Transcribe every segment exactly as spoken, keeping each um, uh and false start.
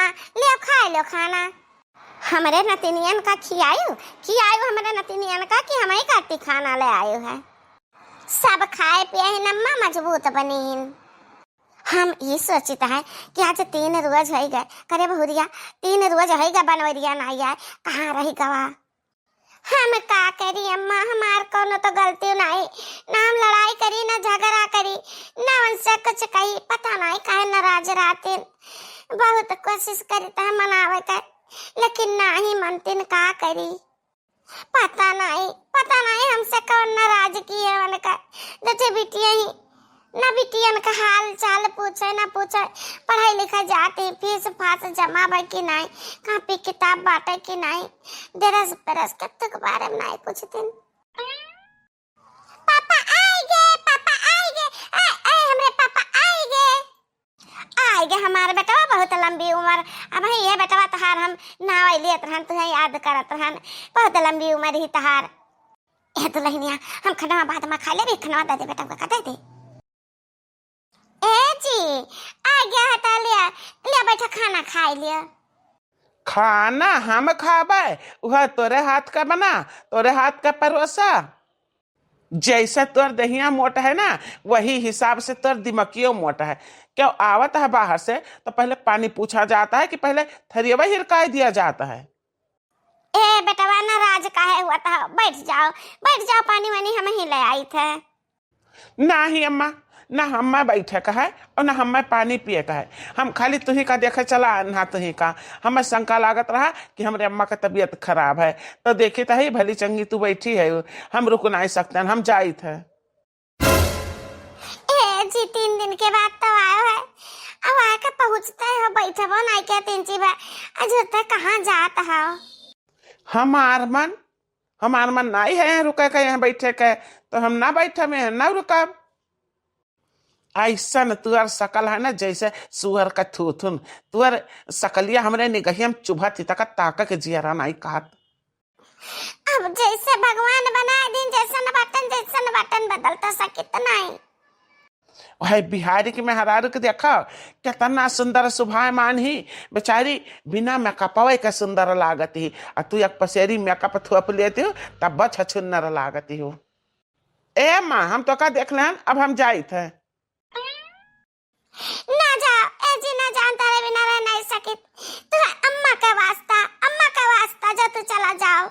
लियो खाए लो खाना। हमरे नतिनियन का खियायु, खियायु हमरे नतिनियन का कि हमही खाती खाना ले आयु है। सब खाए पिए ही नम्मा मजबूत बनीन। हम ई सोचित है कि आज तीन रोज होइ गए, करे बहुरिया, तीन रोज होइ गए बनवरिया ना आए, कहाँ रहि गवा? हम का करी अम्मा, हमार कौनो तो गलती नाई, ना हम लड़ाई करी, ना झगड़ा करी, ना उनसे कुछ कही, पता नाई काहे नाराज रहतीन। बहुत कोशिश करी त मनावे के, लेकिन नाही मनतीन, का करी? पता नाई, पता नाई हमसे कौन नाराजगी है उनका। जैसे बिटिया ही ना बिटियन का हाल चाल पूछे ना पूछे, पढ़ाई लिखाई जात ही, फीस फास जमा बा कि नाई, कापी किताब बाटे कि नाई, दरस परस के तक बारे में नाई पूछतीन। पापा आइगे, पापा आइगे, आए, आए, हमरे पापा आइगे। आइगे हमार बेटवा, बहुत लंबी उमर। अबहीं ये बेटवा तहार हम नाव लेत रहन, तुहे याद करत रहन, बहुत लंबी उमर ही तहार। ए दुलहिनिया, हम खनवा बाद में खा लेबे, खनवा दे दे बेटवा का, दे दे। ए जी, आइगे हटा लिया, लिया बैठा खाना खाइ लिया। खाना हम खाबे, उहे तोरे हाथ का बना, तोरे हाथ का परोसा। जैसे तोर देहिया मोट है ना, वही हिसाब से तोर दिमकियो मोट है। क्यों आवत है बाहर से तो पहले पानी पूछा जाता है कि पहले थरियवा हिरकाई दिया जाता है? ए बेटवा, नाराज काहे हुआ था? बैठ जाओ, बैठ जाओ, पानी वानी हम ही ले आई थे। नाही अम्मा, ना हम्मा बैठे का है और ना हम्मा पानी पिए का है। हम खाली तुही का देखे चला, ना तुही का। हमें शंका लागत रहा कि हमरे अम्मा का तबीयत खराब है, तो देखी तो ही भली चंगी तू बैठी है, हम रुक नहीं सकते, हम जाइत है। ए जी, तीन दिन के बाद तो आयो है, अब आके पहुँचते हो, बैठबो नहीं के तीन जी भाई, आज होते कहाँ जात हो? हमार मन, हमार मन नाई है यहाँ रुके के, यहाँ बैठे के, तो हम ना बैठब, यहाँ ना रुकब। ऐसन तुअर सकल है ना, जैसे सुअर का थूथुन। तुअर सकलिया हमरे निगहिया में चुभत ही, तक ताक के जियरा नाई कहत। अब जैसे भगवान बनाए दिन, जैसन बटन, जैसन बटन बदल तो सकित नाई। वह बिहारी के मेहरारू के देखा, कितना सुंदर सुभायमान ही। बेचारी बिना मेकअपवे के सुंदर लागत ही, आ तू एक पसेरी मेकअप थोप लेती हो, तब छछुन्नर लागती हो। ए माँ, हम तो का देख लेन, अब हम जाइत है। ना जाओ, ए जी, ना जाओ, तारे बिना रह नहीं सकित। तू अम्मा के वास्ता, अम्मा के वास्ता, जो तू चला जाओ।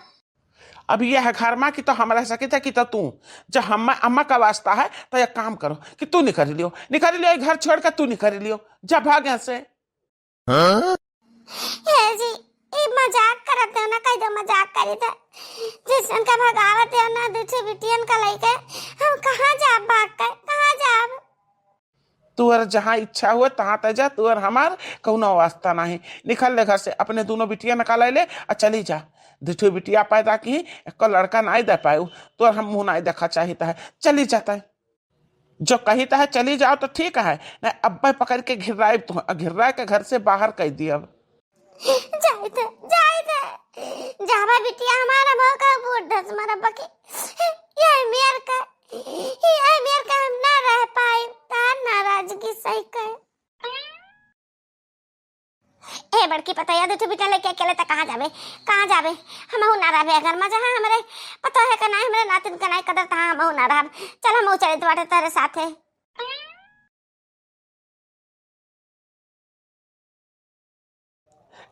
अब यह घर मा कि तो हम रह सकित है कि तो तू, जब हम अम्मा का वास्ता है, तो एक काम करो कि तू निकल लियो, निकल लियो, ये घर छोड़ के तू निकल लियो, जा भाग यहाँ से। हाँ? हे जी, ई मजाक करत हो ना, कह दो मजाक करी थे। जैसन का भगावत हो ना, दूसरे बिटियन का लेके, हम कहाँ जाब भाग के, कहाँ जाब? तुअर जहाँ इच्छा हुए, तहाँ तय जा, तुअर हमार कौनो वास्ता नहीं। निकल ले घर से, अपने दोनों बिटिया निकाल ले, आ चली जा। दुठो बिटिया पैदा की, एको लड़का नहीं दे पाए, तुअर हम मुँह नहीं देखा चाहित है, चली जाता है। जो कहित है चली जाओ तो ठीक है, नहीं अब्बे पकड़ के घिर्राइब तू, घिर्रा के घर से बाहर कर दियब। जाइत है, जाइत है। जाबा बिटिया हमारा मौका बूढ़ धस मरब की। ये मेर का, ये मेर का हम ना रह पाए, तार नाराजगी सही कहे। ए बड़की पतोहिया, दुठो बिटिया लेके अकेले त कहाँ जाबे, कहाँ जाबे? हमहू ना रहबे अगर मजा है हमरे पतोहे का नाई, हमरे नातिन का नाई कदर, तहाँ हमहू ना रहब। चल हमहू चलित बाटे तोरे साथे।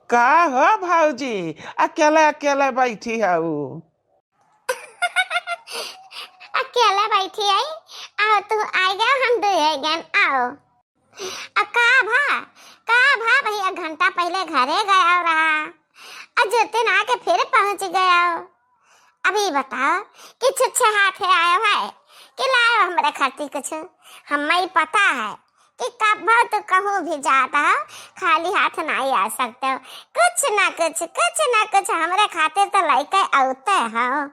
का हो भौजी, अकेले अकेले बैठी हऊ? अकेले बैठी आई, आओ तू आ गया, हम दो है गन, आओ। आ का भा, का भा भैया, घंटा पहले घरे गया रहा, आ जुतिन आके फिर पहुँच गया। अभी बताओ कि छुच्छे हाथे आयो है कि लायो हमरे खातिर कुछ? हमें ही पता है कि कब तो कहूँ भी जाता हो, खाली हाथ नहीं आ सकते हो। कुछ ना कुछ, कुछ ना कुछ हमरे खातिर तो लेके आते हो।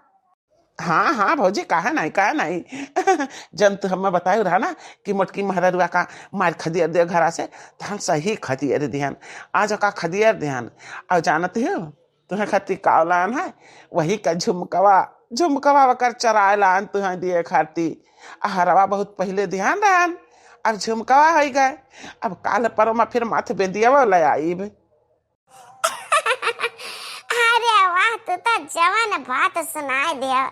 हाँ, हाँ भौजी, काहे नहीं, काहे नहीं। जब तू हमें बताए रहा ना कि मोटकी महररुआ का मार खदियर दे घरा से, तो हम सही खदियर दिहन। आज का खदियर दिहन। और जानत हो, तुहे खातिर का लान है, वही का झुमकवा, झुमकवा वकर चराए लान तुहे दिए खातिर। आ हरवा बहुत पहले दिहन रहन, अब झुमकवा होइ गए। अब काल परमा फिर माथ बेंदियावा ले आइब। जवन बात सुनाए दियो,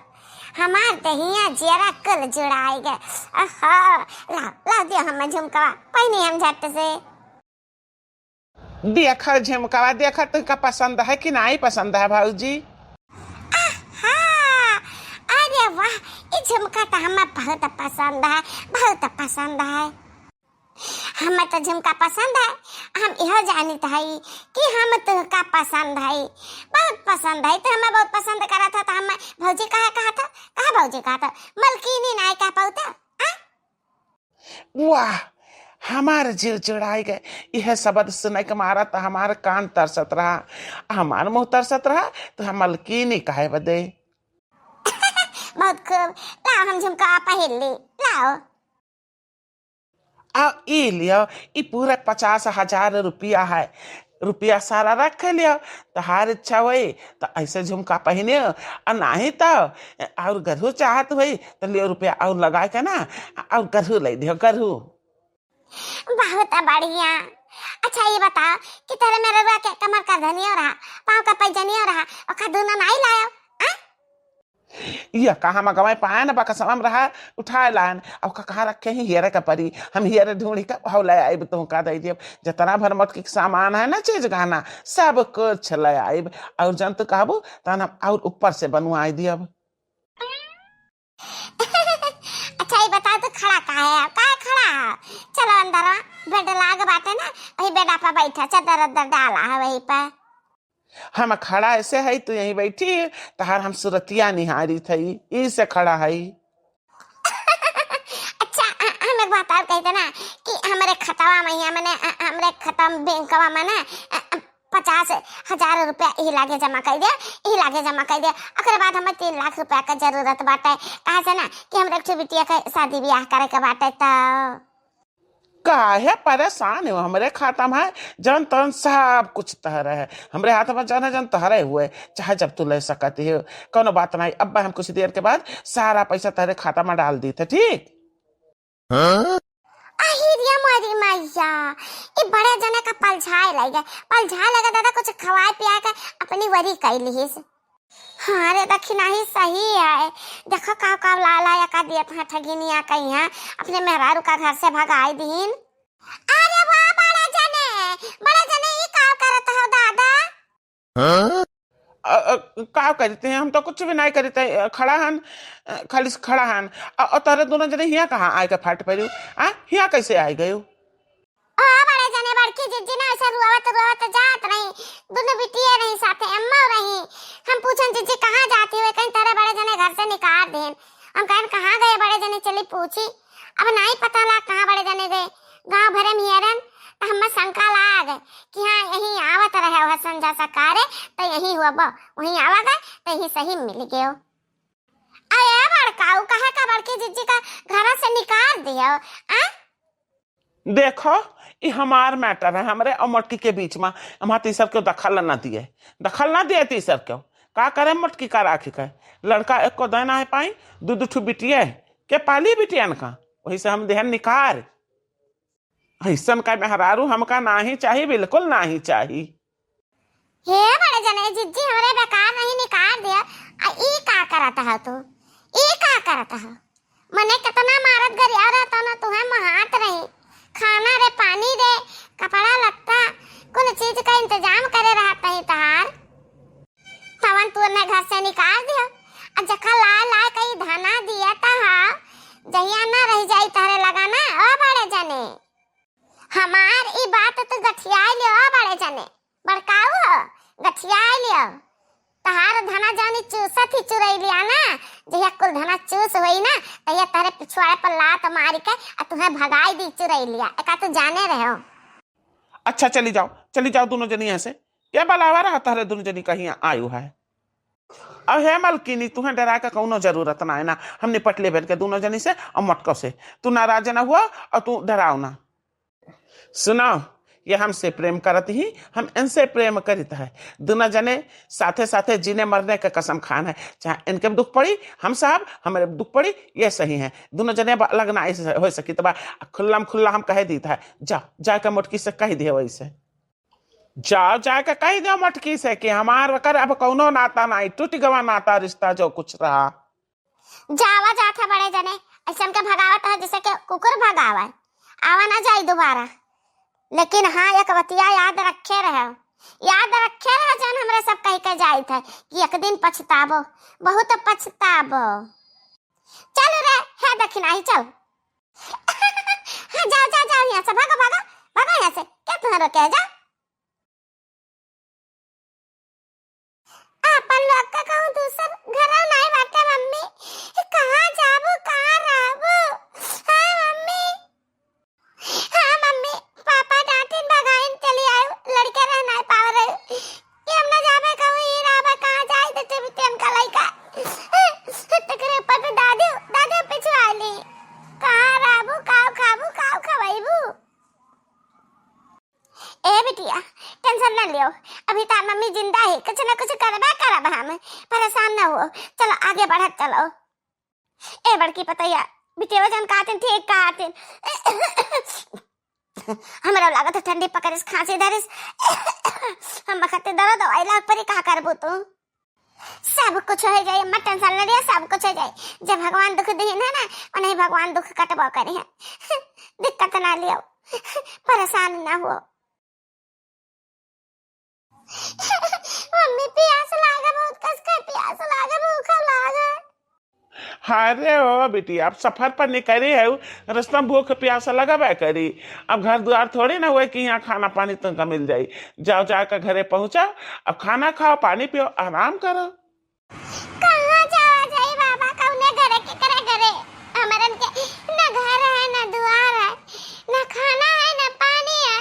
हमार दहिया जियरा कुल जुड़ाए गए। ओहो, लाओ, लाओ दियो हम झुमकवा, पहिनी हम झट से। देखो झुमकवा, देखो तुमका पसंद है कि नाहीं पसंद है भौजी? आहा, अरे वाह, ई झुमका तो हमें बहुत पसंद है, बहुत पसंद है। हमें तो झुमका पसंद है, हम इहो जानित हई कि हम तुहका पसंद हई, बहुत पसंद है। तो हमें बहुत पसंद करत हो तो हमें भौजी कहा, कहा था, कहा भौजी कहा था, मलकिनी नाय कह पाऊ तो, आ? वाह, हमार जीव जुड़ाई गए। यह शब्द सुने के मारा तो हमार कान तरसत रहा, हमार मुंह तरसत रहा, तो हम मलकिनी कहे बदे। बहुत खूब, लाओ हम झुमका पहिर ली, लाओ। आ ई लियो, ई पूरा पचास हजार रुपया है, रुपया सारा रख लियो, तहार इच्छा होई तो ऐसे झुमका पहिनियो, और नाहीं तो और गरहू चाहत होई तो लियो रुपया और लगा के ना, और गरहू ले दियो, गरहू। बहुत बढ़िया। अच्छा, ये बताओ कि तेरे मेहरुआ के कमर का धनियो रहा, पाँव का पैजनियो रहा, ओका दोनों नाई लायो, आ? यह का हम गवाए पाए न बकसवा में रहा, उठाए लान, अब का कहाँ रखे ही, हियरे का परी, हम हियरे ढूंढी का हौ ले आइब, तुहका दे दियब। जितना भर मोटकी के सामान है ना, चीज गहना, सब कुछ ले आइब। और जन तू कहबू, तहन हम और ऊपर से बनवाई दियब। अच्छा, ये बताओ तो खड़ा काहे है? काहे खड़ा है? चलो अंदर, बेड लाग बाटे ना, वही बेडा पर बैठा, चादर उदर डाला है वही पर। हम खड़ा ऐसे है, तू यहीं बैठी, तहार हम सुरतिया निहारी थई, ई से खड़ा है। अच्छा, अ-, हम एक बात और कहते ना कि हमरे खतवा में, या मने, अ, हमरे खतवा में, बैंकवा में ना, अ, अ, पचास हजार रुपया ई लागे जमा कर दे, ई लागे जमा कर दे। ओकरे बाद हमें तीन लाख रुपया के जरूरत बाटे, काहे से ना कि हमरे एक ठो बिटिया के शादी ब्याह करे के बाटे। तो काहे परेशान हो? हमरे खाता में है, जन तन सब कुछ तहरे है। हमरे हाथ में जन है, जन तहरे हुए, चाहे जब तू ले सकती हो, कोनो बात नहीं। अब हम कुछ देर के बाद सारा पैसा तहरे खाता में डाल दी थे, ठीक? हाँ? आहिरिया मोरी मैया, ई बड़े जने का पलझाए लगे, पलझाए लगे दादा, कुछ खवाए पियाए के अपनी वरी कई लिहिस। हाँ रे, दखिनाही सही है। देखो का का लाला या का दियत हाँ ठगिनिया कहीं है, अपने मेहरारू का घर से भगाई दीन। अरे वाह बड़े जने, बड़े जने ई का करत हो दादा? हाँ? अ, अ, का करते हैं? हम तो कुछ भी नहीं करते हैं। खड़ा हन, अ, खाली से खड़ा हन। अ, अ, तोहरे दोनों जने हियाँ कहाँ आए के फाट पड़ू? आ, हियाँ कैसे आए गयो? ओ बड़े जने, बड़की जिज्जी ना ऐसे रुआवत, रुआवत जात रही, दुनो बिटिया रही साथे, अम्मा रही। हम पूछन, "जिज्जी, कहाँ जाती हो?" कहीं, "तेरे बड़े जने घर से निकाल देन।" हम कहन, "कहाँ गए बड़े जने? चली पूछी।" अब नाई पता ला कहाँ बड़े जने गए। गाँव भरे में हियरन, त हम्मे शंका लाग कि हाँ, यहीं आवत रहे हो संझा सकारे, त यहीं हुआ बा, वहीं आवा गए, त यहीं सही मिल गयो। अरे बड़काऊ, कहे का बड़की जिज्जी का घर से निकाल दियो, आ? देखो, ई हमार matter है, हमरे और मोटकी के बीच में। हमार तीसर क्यों दखल ना दिए, दखल ना दिए तीसर क्यों। का करे मोटकी का राखी का? लड़का एक को देना है पाई, दू दू ठू बिटिया है, के पाली बिटियन का? वही से हम देहन निकार। ऐसन का मेहरारू हमका नाही चाही, बिल्कुल नाही चाही। हे बड़े जने, जिज्जी हमरे बेकार नहीं निकार दिया। आ ई का करत ह तू? ई का करत ह? मने कितना मारत गरिया रहता ना, तुहे महात रही। खाना रे, पानी रे, कपड़ा लत्ता, कुल चीज का इंतजाम करे रहत ही तहार। तवन तू एने घर से निकाल दियो। आ जखा लाए लाए कई धना दिया त हा, जहिया ना रह जाई तहरे लगा ना, ओ बड़े जने। हमार ई बात तू गठियाई लियो, ओ बड़े जने। बड़काऊ हो, गठियाई लियो। तहार धना जौनी चूसत ही चुरैलिया ना, जहिया कुल धना चूस होई ना, तहिया तहरे पिछवाड़े पर लात मारी के आ तुहे भगाई दी चुरैलिया। एका तू जाने रहे हो। अच्छा, चली जाओ, चली जाओ दोनों जनी यहाँ से। क्या बलावा रहा तहरे दोनों जनी का हियाँ आयु है? अब हे मलकिनी, तुहे डराए का कौनो जरूरत ना है ना, हम निपट लेबे के दोनों जनी से और मटको से। तू नाराज ना हुआ और तू डराओ ना। सुनो, ये हमसे प्रेम करत ही, हम इनसे प्रेम करित है। दोनों जने साथे साथे जीने मरने का कसम खान है। चाहे इनके दुख पड़ी, हम साहब, हमरे दुख पड़ी, ये सही है। दोनों जने अब अलग ना ऐसे हो सकी, तबा खुल्लम खुल्ला हम कह दीत है। जा, जाके मोटकी से कह दिए वैसे। जाओ, जाके कहि देउ मटकी से कि हमार वकर अब कउनो नाता नाहीं, टूटि गवा नाता रिस्ता जो कुछ रहा। जावा जात है बड़े जने, अइसन के भगावत है जइसे कि कुकुर भगावे, आवा ना जाई दुबारा। लेकिन हाँ, एक बतिया याद रखे रहे, याद रखे रहे जउन हमरे सब कहि के जाइत है कि एक दिन पछताबो, बहुत पछताबो। चल रे, है दखिनाही, चल। हाँ, जाओ, जाओ, जाओ यहाँ से, भागो, भागो, भागो यहाँ से, के तुहैं रोके है, जाओ। आपन लोग का कहूँ दूसर घर नाहीं बाटे मम्मी, कहाँ जाबू, कहाँ रहबू? हाँ मम्मी, हाँ मम्मी, पापा डांटिन भगाइन चली आयु, लड़के रह नाहीं पाव रहे कि हम ना जाबे कहूँ, ई रहबे कहाँ जाई, देते बिटियन का लइका। तकरे ऊपर तो दादी, दादी पीछे आली, कहाँ रहबू, काव खाबू, काव खवाइबू? ए बिटिया, tension न लियो, अभी तार मम्मी जिंदा है, कुछ न कुछ करबे करब हम, परेशान न हो। चलो आगे बढ़त चलो। ए बड़की पतैया, बिटिया जउन कहतिन ठीक कहतिन। हमरो लागत है ठंडी पकड़िस, खांसी धरिस। हम बखते दवा दवाई लाग परी, का करबू तू? सब कुछ होइ जाई अम्मा, tension न लिया, सब कुछ होइ जाई। जब भगवान दुख दिहिन है ना, उन्हें भगवान दुख कटबो करी है। दिक्कत ना लियो, परेशान ना हो। मम्मी, पियास लागे बहुत, कस के पियास लागे, भूख लागे। अरे ओ बिटिया, अब सफर पर निकरी है, रस्ता में भूख पियास लगबे करी। अब घर दुआर थोड़ी ना हुए कि यहाँ खाना पानी तुमका मिल जाई। जाओ, जाके घरे पहुँचो, अब खाना खाओ, पानी पियो, आराम करो। कहाँ जावा जाई बाबा, कउने घरे, केकरे घरे? हमरन के न घर है, न दुआर है, न खाना है, न पानी है।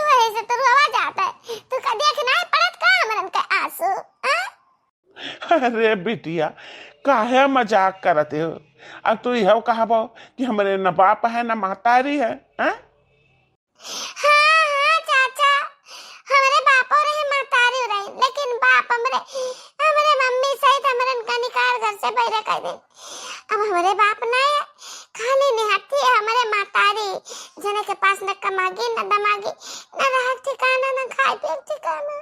वही से तो रोवा जाता है। तू का देख नाहीं पड़त का हमरन के आंसू, हाँ? अरे बिटिया, काहे मजाक करत हो? अब तू इहो कहबो कि हमरे न बाप है, न महतारी है, हाँ? हाँ, हाँ, चाचा, हमरे बापो रहे, महतारी रही, लेकिन बाप हमरे, हमरे मम्मी सहित हमरन का निकाल घर से बहिरे कर दे। अब हमरे बाप ना है, खाली निहत्थी है हमरे महतारी, जने के पास न कमागी, न दमागी, न रहक ठिकाना, न खाए पिए ठिकाना।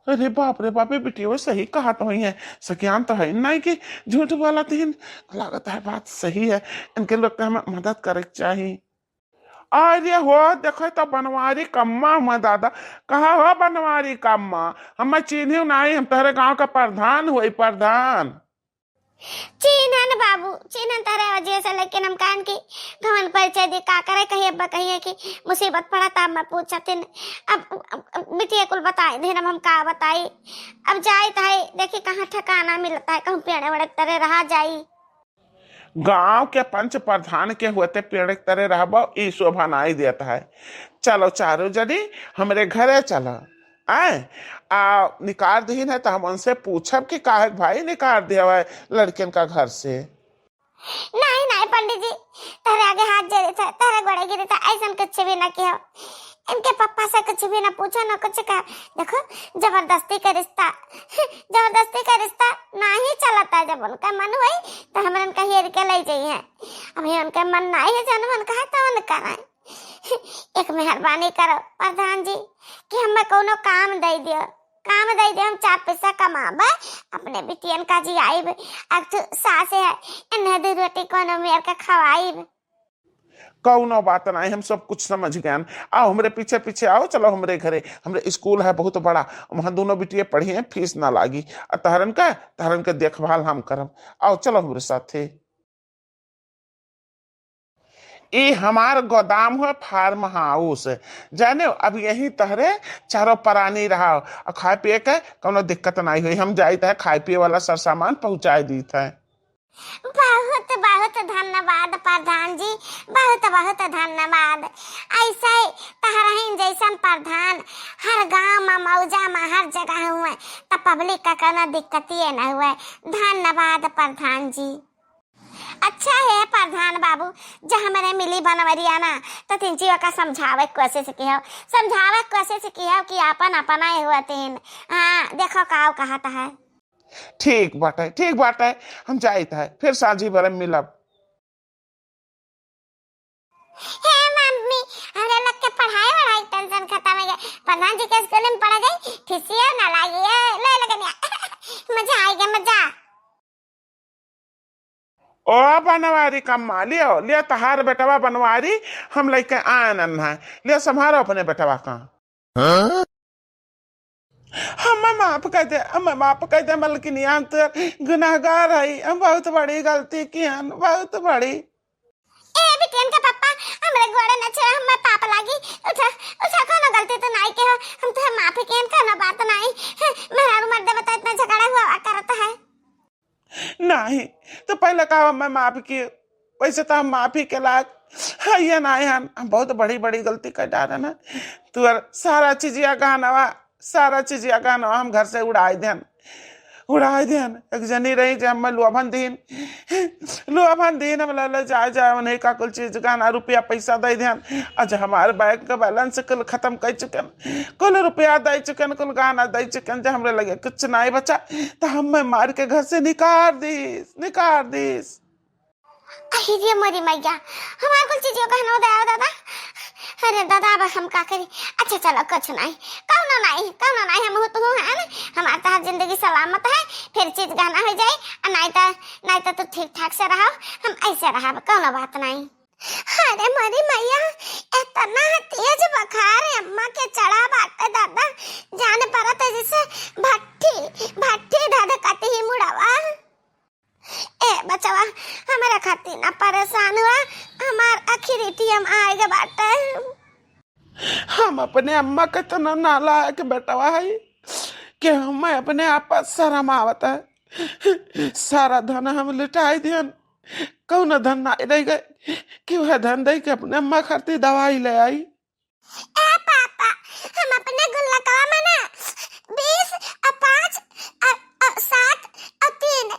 अरे बाप रे बाप, ये बिटिया सही कहत होइहैं, सकियान तो है नाहीं कि झूठ बोलत हिन। लागत है बात सही है, इनके लोग के हम मदद करे के चाही। अरे हो, देखो तो बनवारी कम्मा हुआ दादा। कहा हो बनवारी कम्मा, हमें चीन्हियो नाहीं, हम तोहरे गांव का प्रधान हुई, प्रधान। चीन्हन बाबू, चीन्हन तोहरे वजह से, लेकिन हम कहन कि घमंड परिचय दी का करे, कहीं अब्बा कहिए कि मुसीबत पड़ा तब मैं पूछतिन। अब, अब, अब बिटिया कुल बताई देन, अब हम का बताई। अब जाइत है, देखी कहाँ ठिकाना मिलत है, कहूँ पेड़े वेड़े तरे रहा जाई। गांव के पंच प्रधान के होते पेड़ के तरे रहबो, ई शोभा नाई देत है। चलो चारों जनी हमरे घरे चलो, आए, आ निकाल दीन है तो हम उनसे पूछब कि काहे के भाई निकाल दिया है लड़कियन का घर से। नाहीं, नाहीं पंडित जी, तोहरे आगे हाथ जोड़े थे, तोहरे गोड़े गिरे थे, ऐसन कुछ भी ना किया। इनके पप्पा से कुछ भी ना पूछो, ना कुछ कहा। देखो, जबरदस्ती का रिश्ता, जबरदस्ती का रिश्ता नाहीं चलता है। जब उनका मन होई, तो हमरन का हेर के ले जाई है। अभी उनका मन नाहीं है, जौन मन कहे, तौन कराए। एक मेहरबानी करो प्रधान जी, कि हमें कौनो काम दे दियो, काम दे दियो, हम चार पैसा कमाबे, अपने बिटियन का जियाइब। अब तू सास है, इन्हें दो रोटी कौनो मेर के खवाइब। कौनो बात नाहीं, हम सब कुछ समझ गए। आओ हमरे पीछे पीछे आओ, चलो हमरे घरे, हमरे स्कूल है बहुत बड़ा, वहाँ दोनों बिटिया पढ़ी हैं, फीस ना लागी। आ तहरन का, तहरन के देखभाल हम करब। आओ चलो हमरे साथे। ई हमार गोदाम हो, फार्म हाउस। जाने, अब यहीं तहरे चारों परानी रहा, और खाए पिए के कौनो दिक्कत नाहीं होई। हम जाइत है खाए पिए वाला सरसामान पहुँचाए दीत है। बहुत बहुत धन्यवाद प्रधान जी, बहुत बहुत धन्यवाद। ऐसे ही तहरहिन जैसन प्रधान हर गांव में, मौजा में, हर जगह हुए, त पब्लिक का कौनो दिक्कतिए न हुए। धन्यवाद प्रधान जी। अच्छा है प्रधान बाबू, जो हमरे मिली बनवरिया ना, तो तिनची ओका समझावे के कोशिश किहो, समझावे के कोशिश किहो कि आपन अपना ही हुआ तीन। हाँ, देखो काव कहत है। ठीक बाटे, ठीक बाटे, हम जाइत है, फिर साँझी भरे मिलब। हे मम्मी, हमरे लोग के पढ़ाई वढ़ाई tension खत्म हो गया। प्रधान जी केस गले में पड़ा गई, ठिसिया ना लागी, ए, ले लगनिया। मजा आइगा, मजा। ओ बनवारी कम्मा, लियो, लियो तहार बेटवा बनवारी, हम लइके आयन है, लियो संभारो अपने बेटवा का। हाँ? हमें माफ कर दे, हमें माफ कर दे मलकिनिया, हम तो गुनाहगार है, हम बहुत बड़ी गलती किहन, बहुत बड़ी। ए बिटियन के पप्पा, हमरे गोड़े न छुआ, हमें पाप लागी। उठा, उठा, कोनो गलती तो नाई के हो, हम तो माफी किहन, कोनो बात नाई। हैं, मेहरारू मर्दे बता इतना झगड़ा हुआ करत है। नहीं, तो पहले कहा मैं माफ किए, वैसे तो हम माफी के लायक है ये नाई हन, हम बहुत बड़ी बड़ी गलती कर डारन है। तू और सारा चीजिया गहनवा, सारा चीजिया गहनवा हम घर से उड़ाई देन, उड़ाई देन। एक जनी रही जे हमें लोभन दीन, लोभन दीन हम ले ले जाए जाए उन्हीं का कुल चीज गहना रुपया पैसा दे देन। आज हमारे बैंक का बैलेंस कुल खत्म कर चुकन, कुल रुपया दे चुकन, कुल गहना दे चुकन, जे हमरे लगे कुछ नाई बचा, तो हमें मार के घर से निकाल दीस, निकाल दीस। अरे रे मोरी मैया, हमार कुल चीजियो गहना दे आओ दादा। अरे दादा, अब हम का करी? अच्छा चलो, कुछ नाई, कौनो नाई, कौनो नाई, हम हो तो हैं ना, हमार तहार जिंदगी सलामत है, फिर चीज गहना हो जाई, आ नाई तो, नाई तो तू ठीक ठाक से रहो, हम ऐसे रहब, कौनो बात नाई। अरे मोरी मैया, इतना तेज बुखार अम्मा के चढ़ा बाटे दादा, जान परत है जैसे भट्ठी, भट्ठी धधकत ही मुड़वा। ए बचवा, हमरा खातिर ना परेशान हुआ, हमार आखिरी टीएम आए के बाटे। हम अपने अम्मा के इतना नालायक बेटवा है कि हमें अपने आप पर शर्म आवत है। सारा धन हम लुटाई दियन, कौन धन ना रह गए कि वह धन दे के अपने अम्मा खातिर दवाई ले आई। ए पापा, हम अपने गुल्लकवा में ना बीस और पाँच और, और सात और तीन,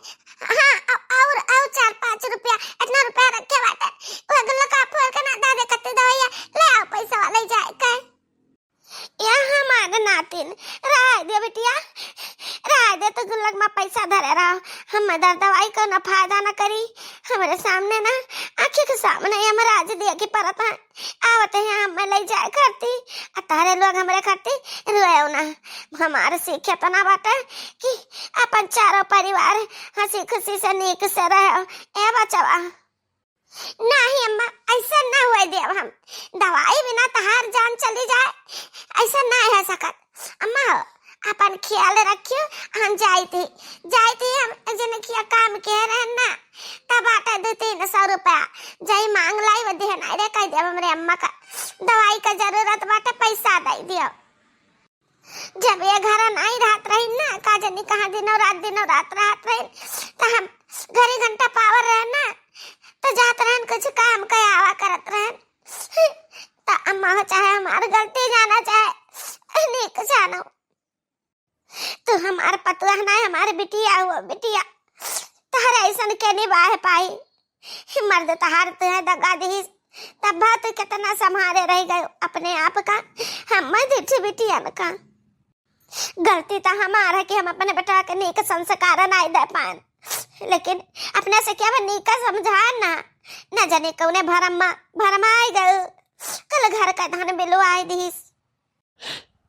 हाँ, और, और, और चार पाँच रुपया, इतना रुपया रखे बाटे। वह गुल्लकवा फोड़ के ना दे दे कत्ती दवाइया, ले आओ पैसा वाले जाए के। या हमारे नातिन, रह दे बिटिया, रह दे, तो गुल्लक में पैसा धरे रहो। हम दर दवाई को ना फायदा ना करी, हमरे सामने ना, आँखी के सामने यमराज देखी परत है। आवत है हमें ले जाए करती, आ तारे लोग हमरे खातिर रोएउ ना। हमार सीख एतना बाटे कि अपन चारों परिवार हँसी खुशी से नीक से रहो। ए बचवा। नाही अम्मा, ऐसा ना हुए देब हम। दवाई बिना तहार जान चली जाए, ऐसा ना है सकत। अम्मा हो, अपन ख्याल रखियो, हम जाइत ही, जाइत ही हम जिनकिया काम के रहन ना, तब बाटे दो तीन सौ रुपया, जाई मांग लाई, वो देहन, अरे कह देब हमरे अम्मा का दवाई का जरूरत बाटे, पैसा दे दियो। जब ये घर नाई रहत रही ना, का जानी कहाँ दिनों रात, दिनों रात रहत रही, तो हम घड़ी घंटा पावर रहे ना, तो जात रहन कुछ काम के आवा करत रहन। तो अम्मा हो, चाहे हमार गलती जाना, चाहे नीक जानो, तू हमार पतुआ ना, हमार बिटिया हो, बिटिया, तहरा ऐसन के निबाह पाई। मर्द तहार तुहे दगा दिहिस, तब तू कितना संभारे रह गयो अपने आप का, हम ढिठ बिटियन का। गलती तो हमार है कि हम अपने बेटा के नीक संस्कार नाई दे पाएन, लेकिन अपने से क्या नीक समझाएन ना, न जाने कौने भरम मा भरमाई गयो, कल घर का धन बिलवाई दिहिस।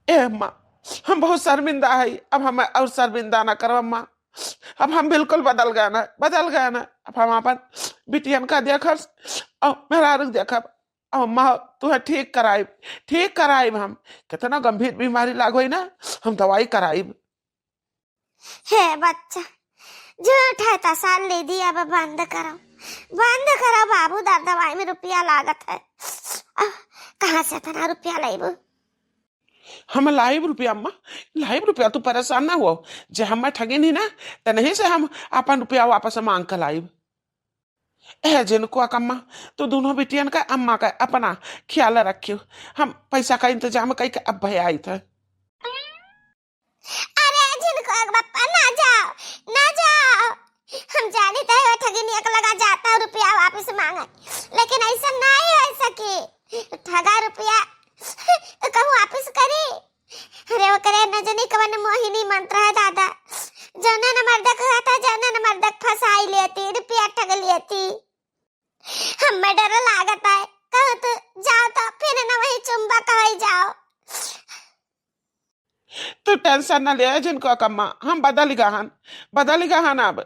ए अम्मा, हम बहुत शर्मिंदा है, अब हमें और शर्मिंदा ना करो अम्मा, अब हम बिल्कुल बदल गए ना, बदल गए ना। अब हम अपन बिटियन का देखब और मेहरारू देखब। अब अम्मा, तुहे ठीक कराइब, ठीक कराइब हम। कितना गंभीर बीमारी लाग होई ना, हम दवाई कराइब। हे बच्चा, झूठ है तसल्ली दी, अब बंद करो, बंद करो बाबू, दर दवाई में रुपया लागत है। अब कहाँ से इतना रुपया लेबू? हम लाइब रुपया अम्मा, लाइब रुपया, तू परेशान ना हो। जे हमें ठगिन ही ना, त नहीं से हम अपन रुपया वापस मांग के लाइब। ए जिनको अम्मा, तू दोनों बिटियन का, अम्मा का अपना ख्याल रखियो। हम पैसा का इंतजाम कई के अब भै आई था। अरे जिनको एक बप्पा, ना जाओ, ना जाओ। हम जानी तो है वो ठगिन एक लगा जाता है रुपया वापस मांगे, लेकिन ऐसा नहीं हो सके। ठगा रुपया कहूँ वापस करी? अरे ओकरे न जानी कवन मोहिनी मंत्र है दादा, जौने न मर्दक कहता, जौने न मर्दक फंसाई लेती, रुपया ठग लेती। हमें डर लागत है, कहत जाओ तो फिर न वही चुंबक हो जाओ। तू tension न ले, जिनको कम्मा, हम बदल गहन, बदल गहन अब।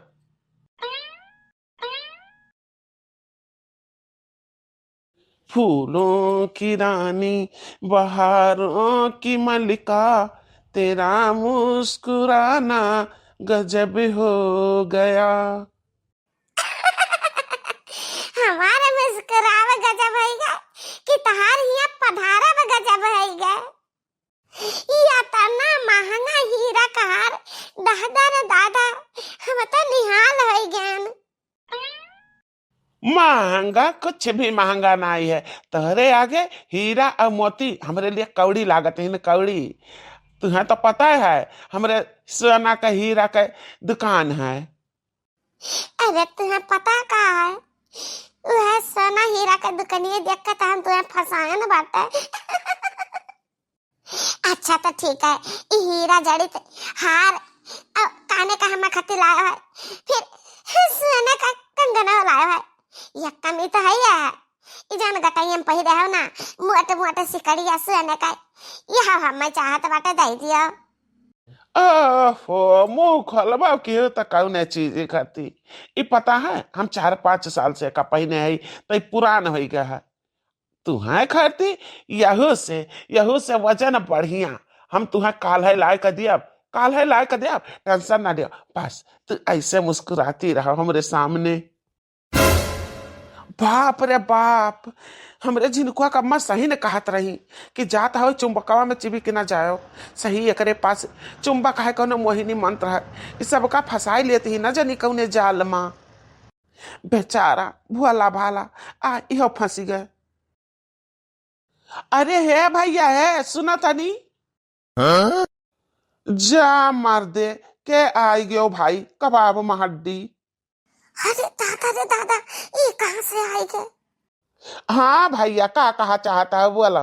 फूलों की रानी, बहारों की मलिका, तेरा मुस्कुराना गजब हो गया। हमार मुस्कुराव गजब होइ गए कि तहार हिया पधारव गजब होइ गए। ई अतना महंगा हीरा कहार, दादा रे दादा, हम तो निहाल होइ गएन। महंगा कुछ भी महंगा नाई है, तोहरे आगे हीरा और मोती हमरे लिए कौड़ी लागत है न, कौड़ी। तुहें तो पता है, हमरे सोना का हीरा का दुकान है। अरे, तुहें पता का है, वह सोना हीरा का दुकनिया देख के तो हम तुहें फंसाए न बाटे। अच्छा तो ठीक है, ई हीरा जड़ित हार अउ काने का हमार खातिर लायो है, फिर सोने का कंगना लायो है। ये कमी तो है ही है। ई जान गटैया में पहिरे हो ना, मोटे मोटे सिकड़िया सोने का, यह हमें चाहत बाटे दे दियो। ओहो, मुंह खोलबा के त कौने चीज खाती। ई पता है, हम चार पाँच साल से का पहिने है, तो ई पुरान हो गया है। तुहें खरती, यहू से, यहू से वजन बढ़िया। हम तुहें काल्हे लाए क दियब, काल्हे लाए क दियब, tension ना लियो। बस, तू ऐसे मुस्कुराती रहो हमरे सामने। बाप रे बाप, हमरे झिनकुआ का अम्मा सही न कहत रही कि जात हो चुंबकवा में चिबिक ना जाओ। सही एकरे पास चुंबक है, कौनो मोहिनी मंत्र है। ई सबका फंसाई लेती ही, न जानी कौने जाल मा। बेचारा भोला भाला, आ, इहो फंसी गए। अरे हे भैया, हे, सुना तनी। हाँ? जा मर्दे, के आई गयो भाई, कबाब महड्डी। अरे दादा रे दादा, ई कहाँ से आई गए? हाँ भैया, का कहा चाहता है, बोला।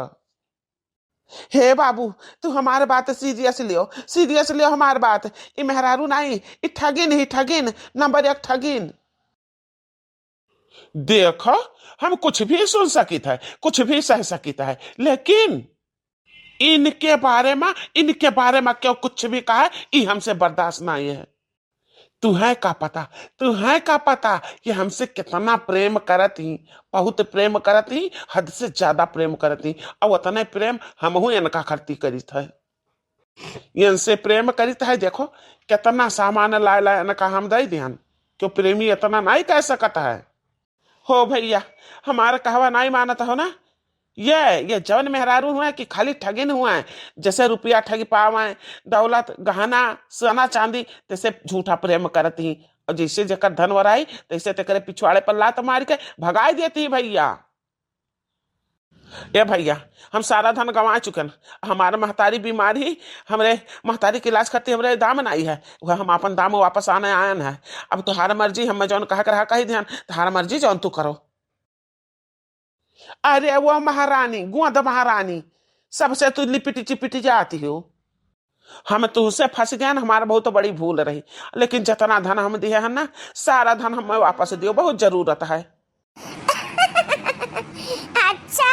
हे बाबू, तू हमार बात serious लियो, serious लियो हमार बात। ई मेहरारू नाई, ई ठगिन ही ठगिन, नंबर एक ठगिन। देखो, हम कुछ भी सुन सकित है, कुछ भी सह सकित है, लेकिन इनके बारे में, इनके बारे में क्यों कुछ भी कहा, ई हमसे बर्दाश्त नाई है। तुहें का पता, तुहें का पता कि हमसे कितना प्रेम करत ही, बहुत प्रेम करत ही, हद से ज्यादा प्रेम करत ही। और उतने प्रेम हमहू इनका खरती करित है, इनसे प्रेम करित है। देखो, कितना सामान लाए लाए इनका हम दे दिहन, क्यों प्रेमी इतना नाई कह सकत है। हो भैया, हमार कहवा नाई मानत हो ना, ये, ये जौन मेहरारू हुए कि खाली ठगिन हुए, जैसे रुपया ठगी पावे, दौलत, गहना, सोना, चांदी, तैसे झूठा प्रेम करत ही। और जैसे जेकर धन वराई, तैसे तेकरे पिछवाड़े पर लात मार के भगाई देती ही भैया। ए भैया, हम सारा धन गंवा चुकन। हमार महतारी बीमार ही, हमरे महतारी के इलाज खातिर हमरे दाम नाई है, वह हम आपन दाम वापस आने आयन है। अब तोहार मर्जी, हमें जौन कहे के रहा कही दिहन, तोहार मर्जी जौन तू करो। अरे वो महारानी, गोंद महारानी, सबसे तू लिपिटी चिपिटी जाती हो। हम तुहसे फंस गए न, हमारा बहुत बड़ी भूल रही, लेकिन जितना धन हम दिए हैं ना, सारा धन हमें वापस दियो, बहुत जरूरत है। अच्छा,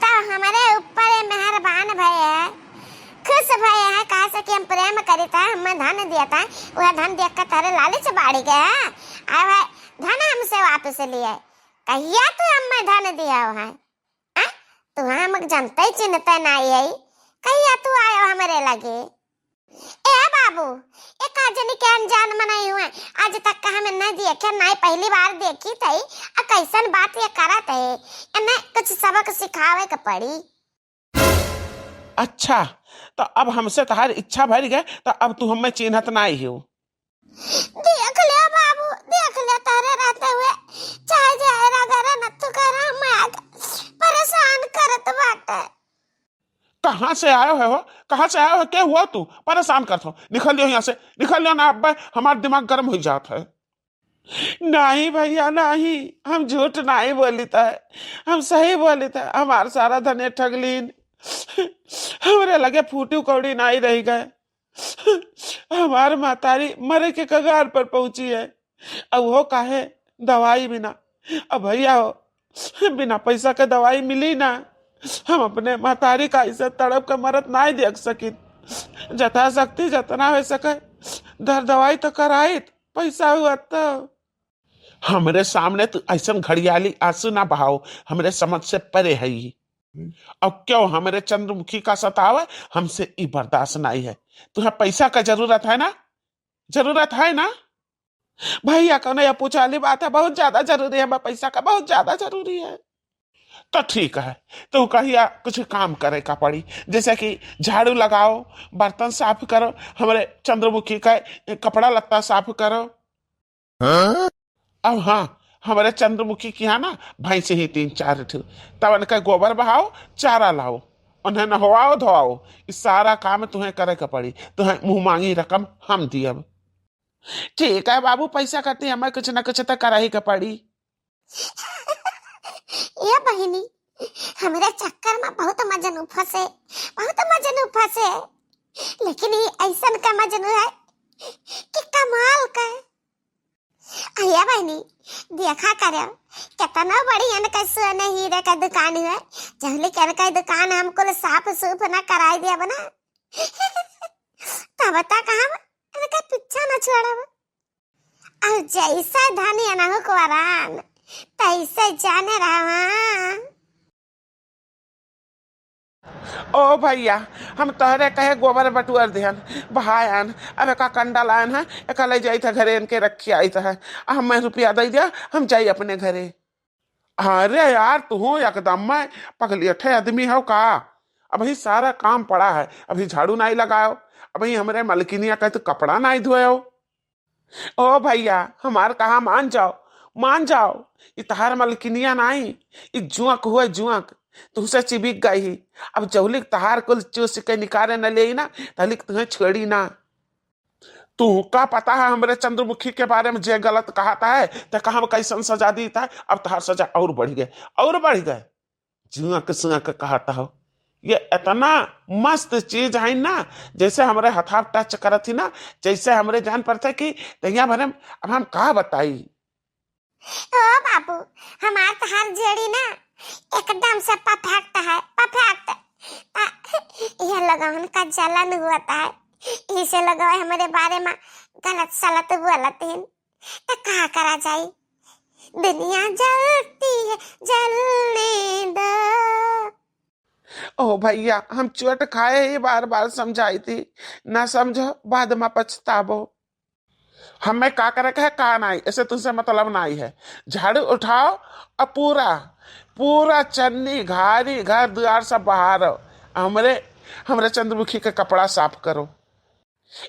तो हमारे ऊपर ये मेहरबान भए है, खुश भए है, कहा से कि हम प्रेम करित है, हमें धन दिया था, वह धन देख के तारे लालच बाढ़ गया, अब धन हमसे वापस लिए। कहिया तू हमें धन दिया है? आ? तू हमक जनते चिन्हते नाई है, कहिया तू आयो हमरे लगे? ए बाबू, ए का जनी के अनजान मनई हुए, आज तक का हमें न देखे, नाई पहली बार देखी थई, आ कैसन बात ये करत है, एमे कुछ सबक सिखावे के पड़ी। अच्छा, तो अब हमसे तहार इच्छा भर गए, तो अब तू हमें चिन्हत नाई हो। देख लियो बाबू, देख लियो, तोहरे रहते हुए चाहे जहरा गरा नत्थु गरा माग परेशान करत बाटे। कहाँ से आयो है हो? कहाँ से आयो है? के हुआ तू? परेशान करत हो। निकल लियो यहाँ से, निकल लियो ना, अब हमार दिमाग गर्म हो जात है। नहीं भैया, नहीं, हम झूठ नहीं बोलित है, हम सही बोलित है। हमार सारा धने ठगलीन, हमरे लगे फूटी कौड़ी नहीं रह गए। हमार महतारी मरे के कगार पर पहुंची है। अब वो काहे दवाई बिना, अब भैया हो, बिना पैसा के दवाई मिली ना। हम अपने महतारी का ऐसे तड़प के मरत नाहीं देख सकित। जथाशक्ति जतना होइ सके, दर दवाई तो कराइत, पैसा हुआ तो। हमरे सामने तू ऐसन घड़ियाली आंसू ना बहाओ, हमरे समझ से परे है ई। अब क्यों हमरे चंद्रमुखी का सतावे, हमसे ई बर्दाश्त नाहीं है। तुहें पैसा का जरूरत है ना, जरूरत है ना? भैया कौनो ये पूछे वाली बात है, बहुत ज्यादा जरूरी है, हमें पैसा का बहुत ज्यादा जरूरी है। तो ठीक है, तो कहिया कुछ काम करे का पड़ी, जैसे कि झाड़ू लगाओ, बर्तन साफ करो, हमरे चंद्रमुखी का कपड़ा लत्ता साफ करो। हाँ? अब हाँ, हमरे चंद्रमुखी की यहाँ ना भैंस ही तीन चार ठो, तब उनका गोबर बहाओ, चारा लाओ, उन्हें नहवाओ धोआओ, ई सारा काम तुहें करे के पड़ी। तुहें मुँह मांगी रकम हम दियब। ठीक है बाबू, पैसा खातिर हमें कुछ ना कुछ तो करही के पड़ी। ए बहिनी, हमरे चक्कर में बहुत मजनू फंसे, बहुत मजनू फंसे, लेकिन ई ऐसन का मजनू है कि कमाल का। अरे बहिनी, देखा करो, कितना बढ़िया इनका सोने हीरे का दुकान है। जहली के इनका दुकान हम कुल साफ सूफ ना कराई देब ना, तब तक हम इनका पीछा ना छोड़ब। और जैसे धनी अनहु को वरान, तैसे जाने रहा। ओ भैया, हम तोहरे कहे गोबर बटुअर देहन, बहायन, अब एका कंडा लायन है, एका ले जाइत है घरे, इनके रखी आइत है। आ हमें रुपया दे दिया, हम जाई अपने घरे। अरे यार, तू एकदम में पगलेठे आदमी हो का? अभी सारा काम पड़ा है, अभी झाड़ू नाहीं लगाओ, अभी हमरे मलकिनिया का तू कपड़ा नाहीं धोयो। ओ भैया, हमार कहा मान जाओ, मान जाओ। ई तहार मलकिनिया नाहीं, ई जुआक हुए जुआक, तुहसे चिबिक गई ही। अब जौलिक तहार कुल चूस के निकारे न लेई ना, तलिक तुहें छोड़ी ना। तू का पता है हमरे चंद्रमुखी के बारे में जे गलत कहत है, ते का हम कैसन सजा दीत है। अब तहार सजा और बढ़ गए, और बढ़ गए। जुआक सुआक कहत हो, ये इतना मस्त चीज है ना, जैसे हमरे हथाप टच करत ही ना, जैसे हमरे जान पड़ता कि दहिया भरे में। अब हम का बताई? ओ बाबू, हमार तहार जोड़ी ना एकदम से परफेक्ट है, परफेक्ट। आ, ये लोगन का जलन हुआ है, इसे लोग हमरे बारे में गलत सलत बोलत हैं, तो का करा जाई? दुनिया जलती है, जलने दो। ओ भैया, हम चोट खाए ही बार बार समझाई थी, ना समझो, बाद में पछताबो। हमें का करे के है, का नाहीं, ऐसे तुमसे मतलब नाहीं है। झाड़ू उठाओ और पूरा, पूरा चन्नी घारी घर दुआर सब बहारो। हमरे, हमरे चंद्रमुखी के कपड़ा साफ करो।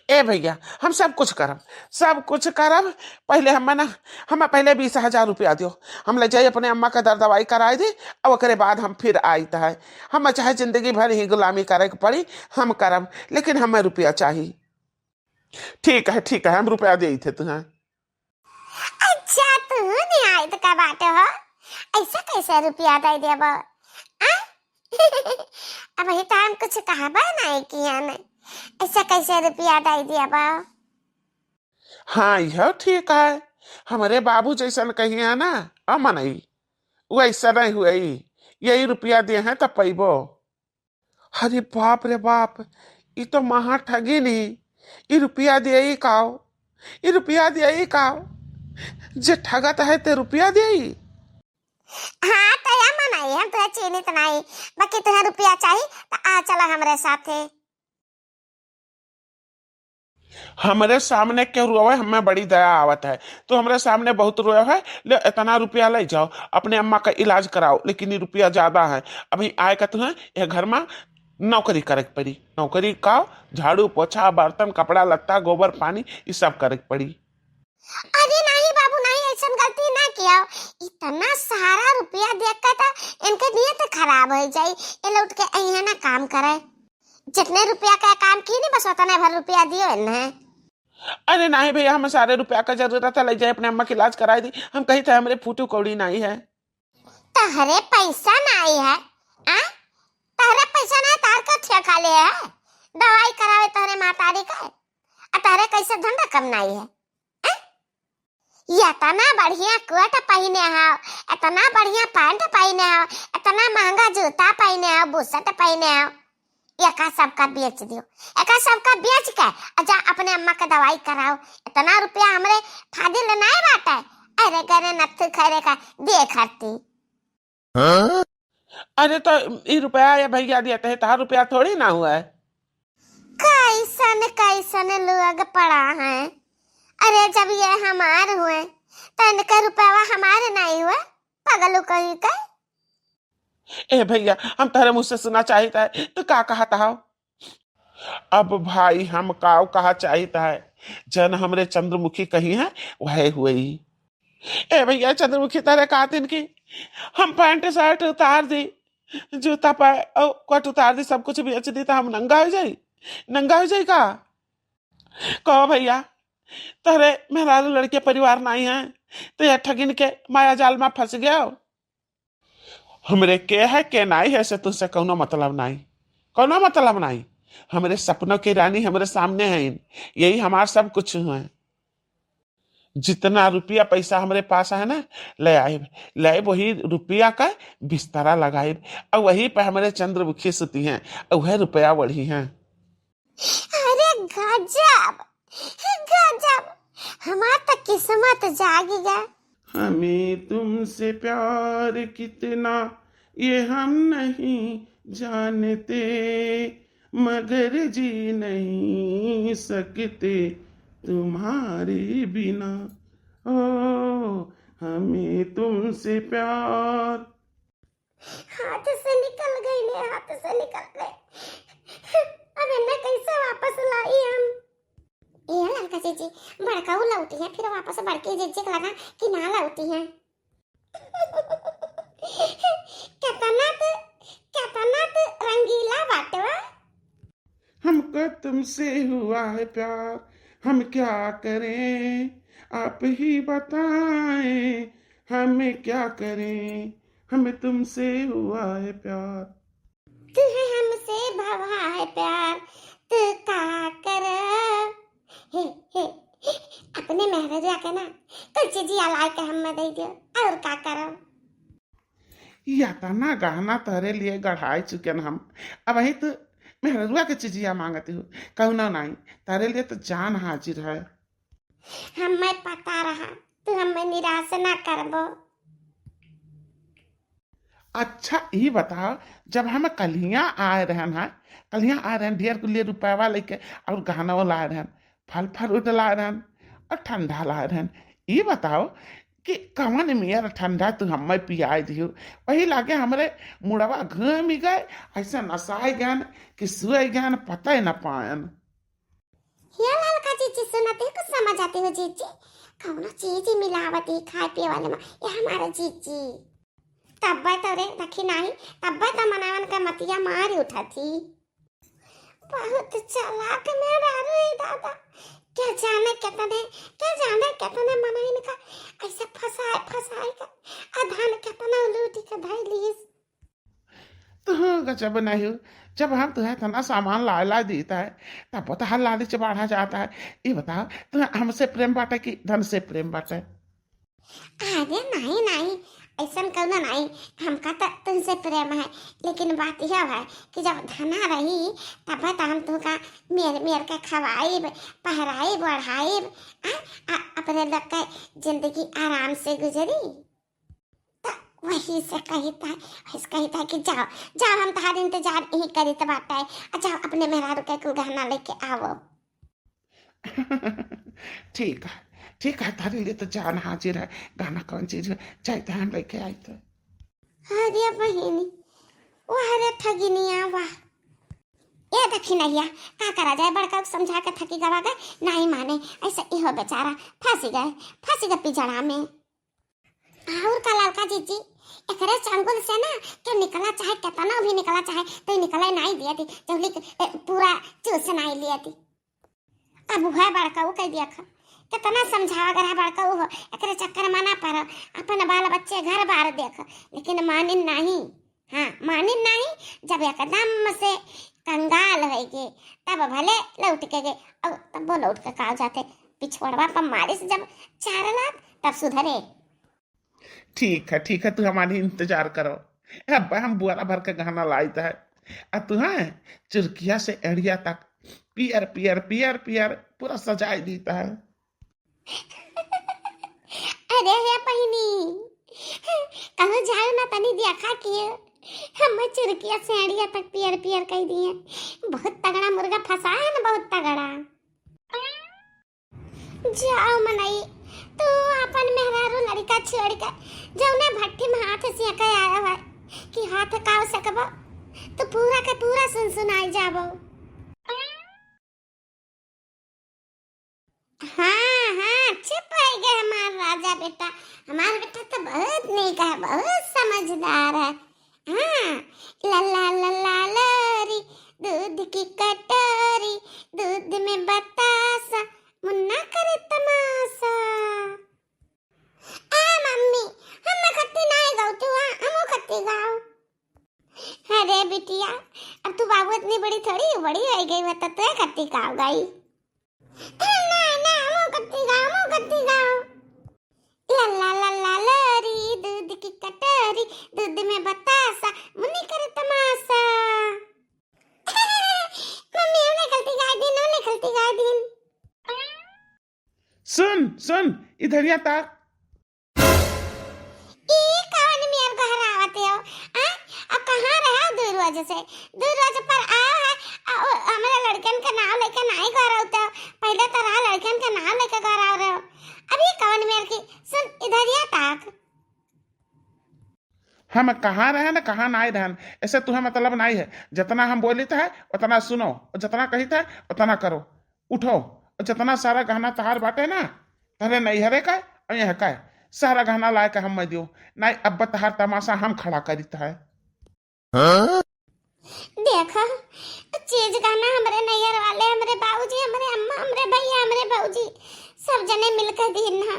ए भैया, हम सब कुछ करब, सब कुछ करब। पहले हम ना, हम पहले बीस हजार रुपया दियो, हम ले जाई अपने अम्मा का दर दवाई कराई दे, और ओकरे बाद हम फिर आइत है। हम चाहे जिंदगी भर ही गुलामी करे के पड़ी, हम करब, लेकिन हमें रुपया चाही। ठीक है, ठीक है, हम रुपया देइत है तुहें। अच्छा, तू नहीं आइत का बाटे हो, ऐसा कैसे रुपया दे देबो? आ? अबही तो हम कुछ कहबे नहीं किया ने, ऐसा कैसे रुपया दे देबो? हाँ, यह ठीक है, हमरे बाबू जैसन कही है ना, अमनई, वैसा नहीं हुई, यही रुपया दिए हैं तब पैबो। अरे बाप रे बाप, ई तो महा ठगी नी। ई रुपया देई काओ, ई रुपया देई काओ। जे ठगत है ते रुपया देई। हाँ, तो या मनई, हम तुहे चीनित नाई, बाकी तुहे रुपया चाही, तो आ चला हमरे साथे। हमरे सामने क्यों रोवे, हमें बड़ी दया आवत है। तू हमरे सामने बहुत रोवे है, ले इतना रुपया ले जाओ, अपने अम्मा का इलाज कराओ, लेकिन ये रुपया ज्यादा है। अभी आए का तुहें यह घर में नौकरी करे के पड़ी। नौकरी का झाड़ू, पोछा, बर्तन, कपड़ा, लत्ता, गोबर, पानी, ये सब करे के पड़ी। अरे नहीं बाबू, नहीं, ऐसन गलती ना किया। इतना सारा रुपया देख के तो इनके नियत खराब हो जाई। ये लौट के अइहे ना काम करे। जितने रुपया का काम की नहीं, बस उतने भर रुपया दियो इन्हें। अरे नहीं भैया, हमें सारे रुपया का जरूरत है, ले जाए अपने अम्मा का इलाज कराई दी। हम कही थे हमरे फूटू कौड़ी नहीं है। तहरे पैसा नहीं है, आ? तहरे पैसा नहीं, तार का ठेका ले है? दवाई करावे तहरे मातारी का, आ तहरे कैसे धंधा कम नहीं है? आ? ये इतना बढ़िया कोट पहिने हव, इतना बढ़िया पैंट पहिने हव, इतना महंगा जूता पहिने हव, बुशर्ट पहिने हव, एका सबका बेच दियो, एका सबका बेच के आ जा अपने अम्मा के दवाई कराओ। इतना रुपया हमरे फाजिल नाहीं बाटे। अरे गरे नत्थु खैरे का दे खरती। हाँ? अरे तो ई रुपया ये भैया दिया, तहे तहार रुपया थोड़ी ना हुआ है। कैसन कैसन लोग पड़ा है। अरे जब ये हमार हुए तो इनका रुपया हमार नहीं हुआ, पगलू कहीं का। ए भैया, हम तहरे मुँह से सुना चाहित है, तू का कहत हव? अब भाई हम काव कहा चाहित है, जन हमरे चंद्रमुखी कही है, वह हुई। ए भैया, चंद्रमुखी तहरे कहतिन कि हम पैंट शर्ट उतार दी, जूता पै-, अउ कोट उतार दी, सब कुछ बेच दी, तो हम नंगा हो जाई? नंगा हो जाई का? कहो भैया, तहरे मेहरारू लड़के परिवार नाहीं है, तो यह ठगिन के माया जाल में फंस गया। हमरे के है, के नाहीं है, से तुझसे कौनो मतलब नाहीं, कौनो मतलब नाहीं। हमरे सपनों की रानी हमरे सामने है, यही हमार सब कुछ है। जितना रुपया पैसा हमरे पास है ना, ले आइब, ले आइब, वही रुपया का बिस्तरा लगाइब, और वही पे हमरे चंद्रमुखी सुती हैं, और वह रुपया बढ़ी हैं। अरे गजब, गजब, हमार तो किस्मत जागी गा। हमें तुमसे प्यार कितना, ये हम नहीं जानते, मगर जी नहीं सकते तुम्हारे बिना। ओ, हमें तुमसे प्यार। हाथ से निकल गई ने, हाथ से निकल गई। अब इन्हें कैसे वापस लाई हम? ए ललका जीजी, बड़काऊ लौटी है, फिर वापस बड़की जीजी के लगा कि ना लौटी है। केतना तू, केतना तू रंगीला बाटवा। हमको तुमसे हुआ है प्यार, हम क्या करें, आप ही बताएं, हम क्या करें, हमें तुमसे हुआ है प्यार। तू है हमसे भवा है प्यार, तू का कर। हे, हे, अपने मेहररुआ के ना कुछ चीजिया लाई के हमें दे दियो, और का करब? या तना गहना तहरे लिए गढ़ाई चुकेन हम, अब वही तू मेहररुआ के चीजिया मांगती हो, कौनो नाहीं, तहरे लिए तो जान हाजिर है। हमें पता रहा तू हमें निराश ना करबो। अच्छा, ई बताओ, जब हम कल्हिया आए रहन है, कल्हिया आए रहन ढेर कुलिये रुपयवा लेके और गहनवा लाए रहन, फल फ्रूट लाए रहन और ठंडा लाए रहन, ई बताओ कि कवन मेर ठंडा तू हमें पियाए दियो, वही लागे हमरे मुड़वा घूम गए, ऐसे नसाए गन कि सोए गन, पता ही न पायन। हे ललका जीजी, सुनते ही कुछ समझ आती हो जीजी, कौनो चीज ही मिलावत ही खाए पिए वाले में, ये हमारे जीजी। तब्बे तो रे रखी नाही, तब्बे तो मनावन का मतिया मारी उठा थी। बहुत चालाक मेहरारू है दादा, क्या जाने कितने, क्या जाने कितने मनइन का ऐसे फंसाए, फंसाए का, आ धान कितना लूटी के धई लीस। तू गजब नहीं हो, जब हम तुहे इतना सामान लाए ला देता है, तब तो हर लालच बढ़ा जाता है। ये बताओ, तुहे हमसे प्रेम बाटे कि धन से प्रेम बाटे? अरे नहीं, नहीं, ऐसन कौनो नहीं, हमका तो तुमसे प्रेम है, लेकिन बात यह है कि जब धना रही, तब तो हम तुमका मेर, मेर के खवाइब, पहराइब, ओढ़ाइब, आ, आ, अपने लोग के जिंदगी आराम से गुजरी। त वही से कहित है, वही से कहित है कि जाओ, जाओ, हम तहार इंतजार यही करित बाटे। आ जाओ, अपने मेहरारू के कुल गहना लेके आवो। ठीक है, ठीक है, तारे लिए तो जान हाजिर है। गहना कौन चीज है, चाहे तो हम लेके आई तो। अरे बहिनी, वाह रे ठगिनिया, वाह। ए दखिनैया, का करा जाए, बड़का समझा के थकी गवा गए, नहीं माने, ऐसे इहो बेचारा फंसी गए, फंसी गए पिजड़ा में। और का ललका जीजी, एकरे चंगुल से ना केहू निकला चाहे केतना भी निकला चाहे, तो निकले नाई दिया थी, जौली के, ए, पूरा चूस नाई लिया थी। अब वह बड़काऊ के देख, केतना समझावा गरहा बड़काऊ हो, एकरे चक्कर में ना पड़ो, अपन बाल बच्चे घर बार देख, लेकिन मानिन नहीं। हाँ, मानिन नहीं, जब एकदम से कंगाल होइगे, तब भले लौट के गे, और तब वो लौट के का जाते, पिछवड़वा पर मारिस जब चार लात, तब सुधरे। ठीक है, ठीक है, तू हमारी इंतजार करो। अब हम बुआरा भर के गहना लाइत है। आ तू है चुरकिया से एड़िया तक पियर, पियर, पियर, पियर पूरा सजाई दीत है। अरे हे पहिनी, कहूँ जाओ ना तनी देखा के, हम चुरकिया से एड़िया तक पियर, पियर कई दिए। बहुत तगड़ा मुर्गा फंसा है ना, बहुत तगड़ा। जाओ मनई, तू अपन मेहरारू लड़िका छोड़ के जौने भट्ठी में हाथ सेंके आया है कि हाथ काव सकबो, तो पूरा के पूरा सुनसुनाई जाबो। हाँ, हाँ, चुप होइ गए हमार राजा बेटा। हमार बेटा तो बहुत नीक है, बहुत समझदार है। हाँ, लल्ला लल्ला लोरी, दूध की कटोरी, दूध में बतासा, मुन्ना करे तमाशा। ए मम्मी, हम खत्ती नाई गाओ, तू आ, हमू खत्ती गाओ। अरे बिटिया, अब तू बाबू इतनी बड़ी थोड़ी, बड़ी होइ गई, बता तू खत्ती गाओ गाई। ए, ना, ना, हमू खत्ती गाओ, हमू खत्ती गाओ। लल्ला लल्ला लोरी, दूध की कटोरी, दूध में बतासा, मुन्नी करे तमाशा। मम्मी, हमने गलती गाय दिन, हमने गलती गाय दिन। सुन, सुन, इधरिया ताक। ई कवन मेर गोहरावत हो? आ? अब कहाँ रहे हो दू रोज से? दू रोज पर आयो है, आ, ओ, हमरे लड़कन के नाम लेके नाई गोहरावत हो। पहले तो रहा लड़कन के नाम लेके गोहराव रहे हो। अब ई कवन मेर की? सुन, इधरिया ताक। हम कहाँ रहन, कहाँ नाई रहन, ऐसे तुहे मतलब नाई है। जितना हम बोलित है, उतना सुनो, और जितना कहित है, उतना करो। उठो, और जितना सारा गहना तहार बाटे ना, तहरे नैहरे का, और यहाँ का, सारा गहना लाए के हम मैं दियो। नाई, अब तहार तमाशा हम खड़ा करित है। हाँ? देखा, चीज गहना हमरे नैहर वाले, हमरे बाबूजी, हमरे अम्मा, हमरे भैया, हमरे बाबूजी, सब जने मिलकर दीन ना।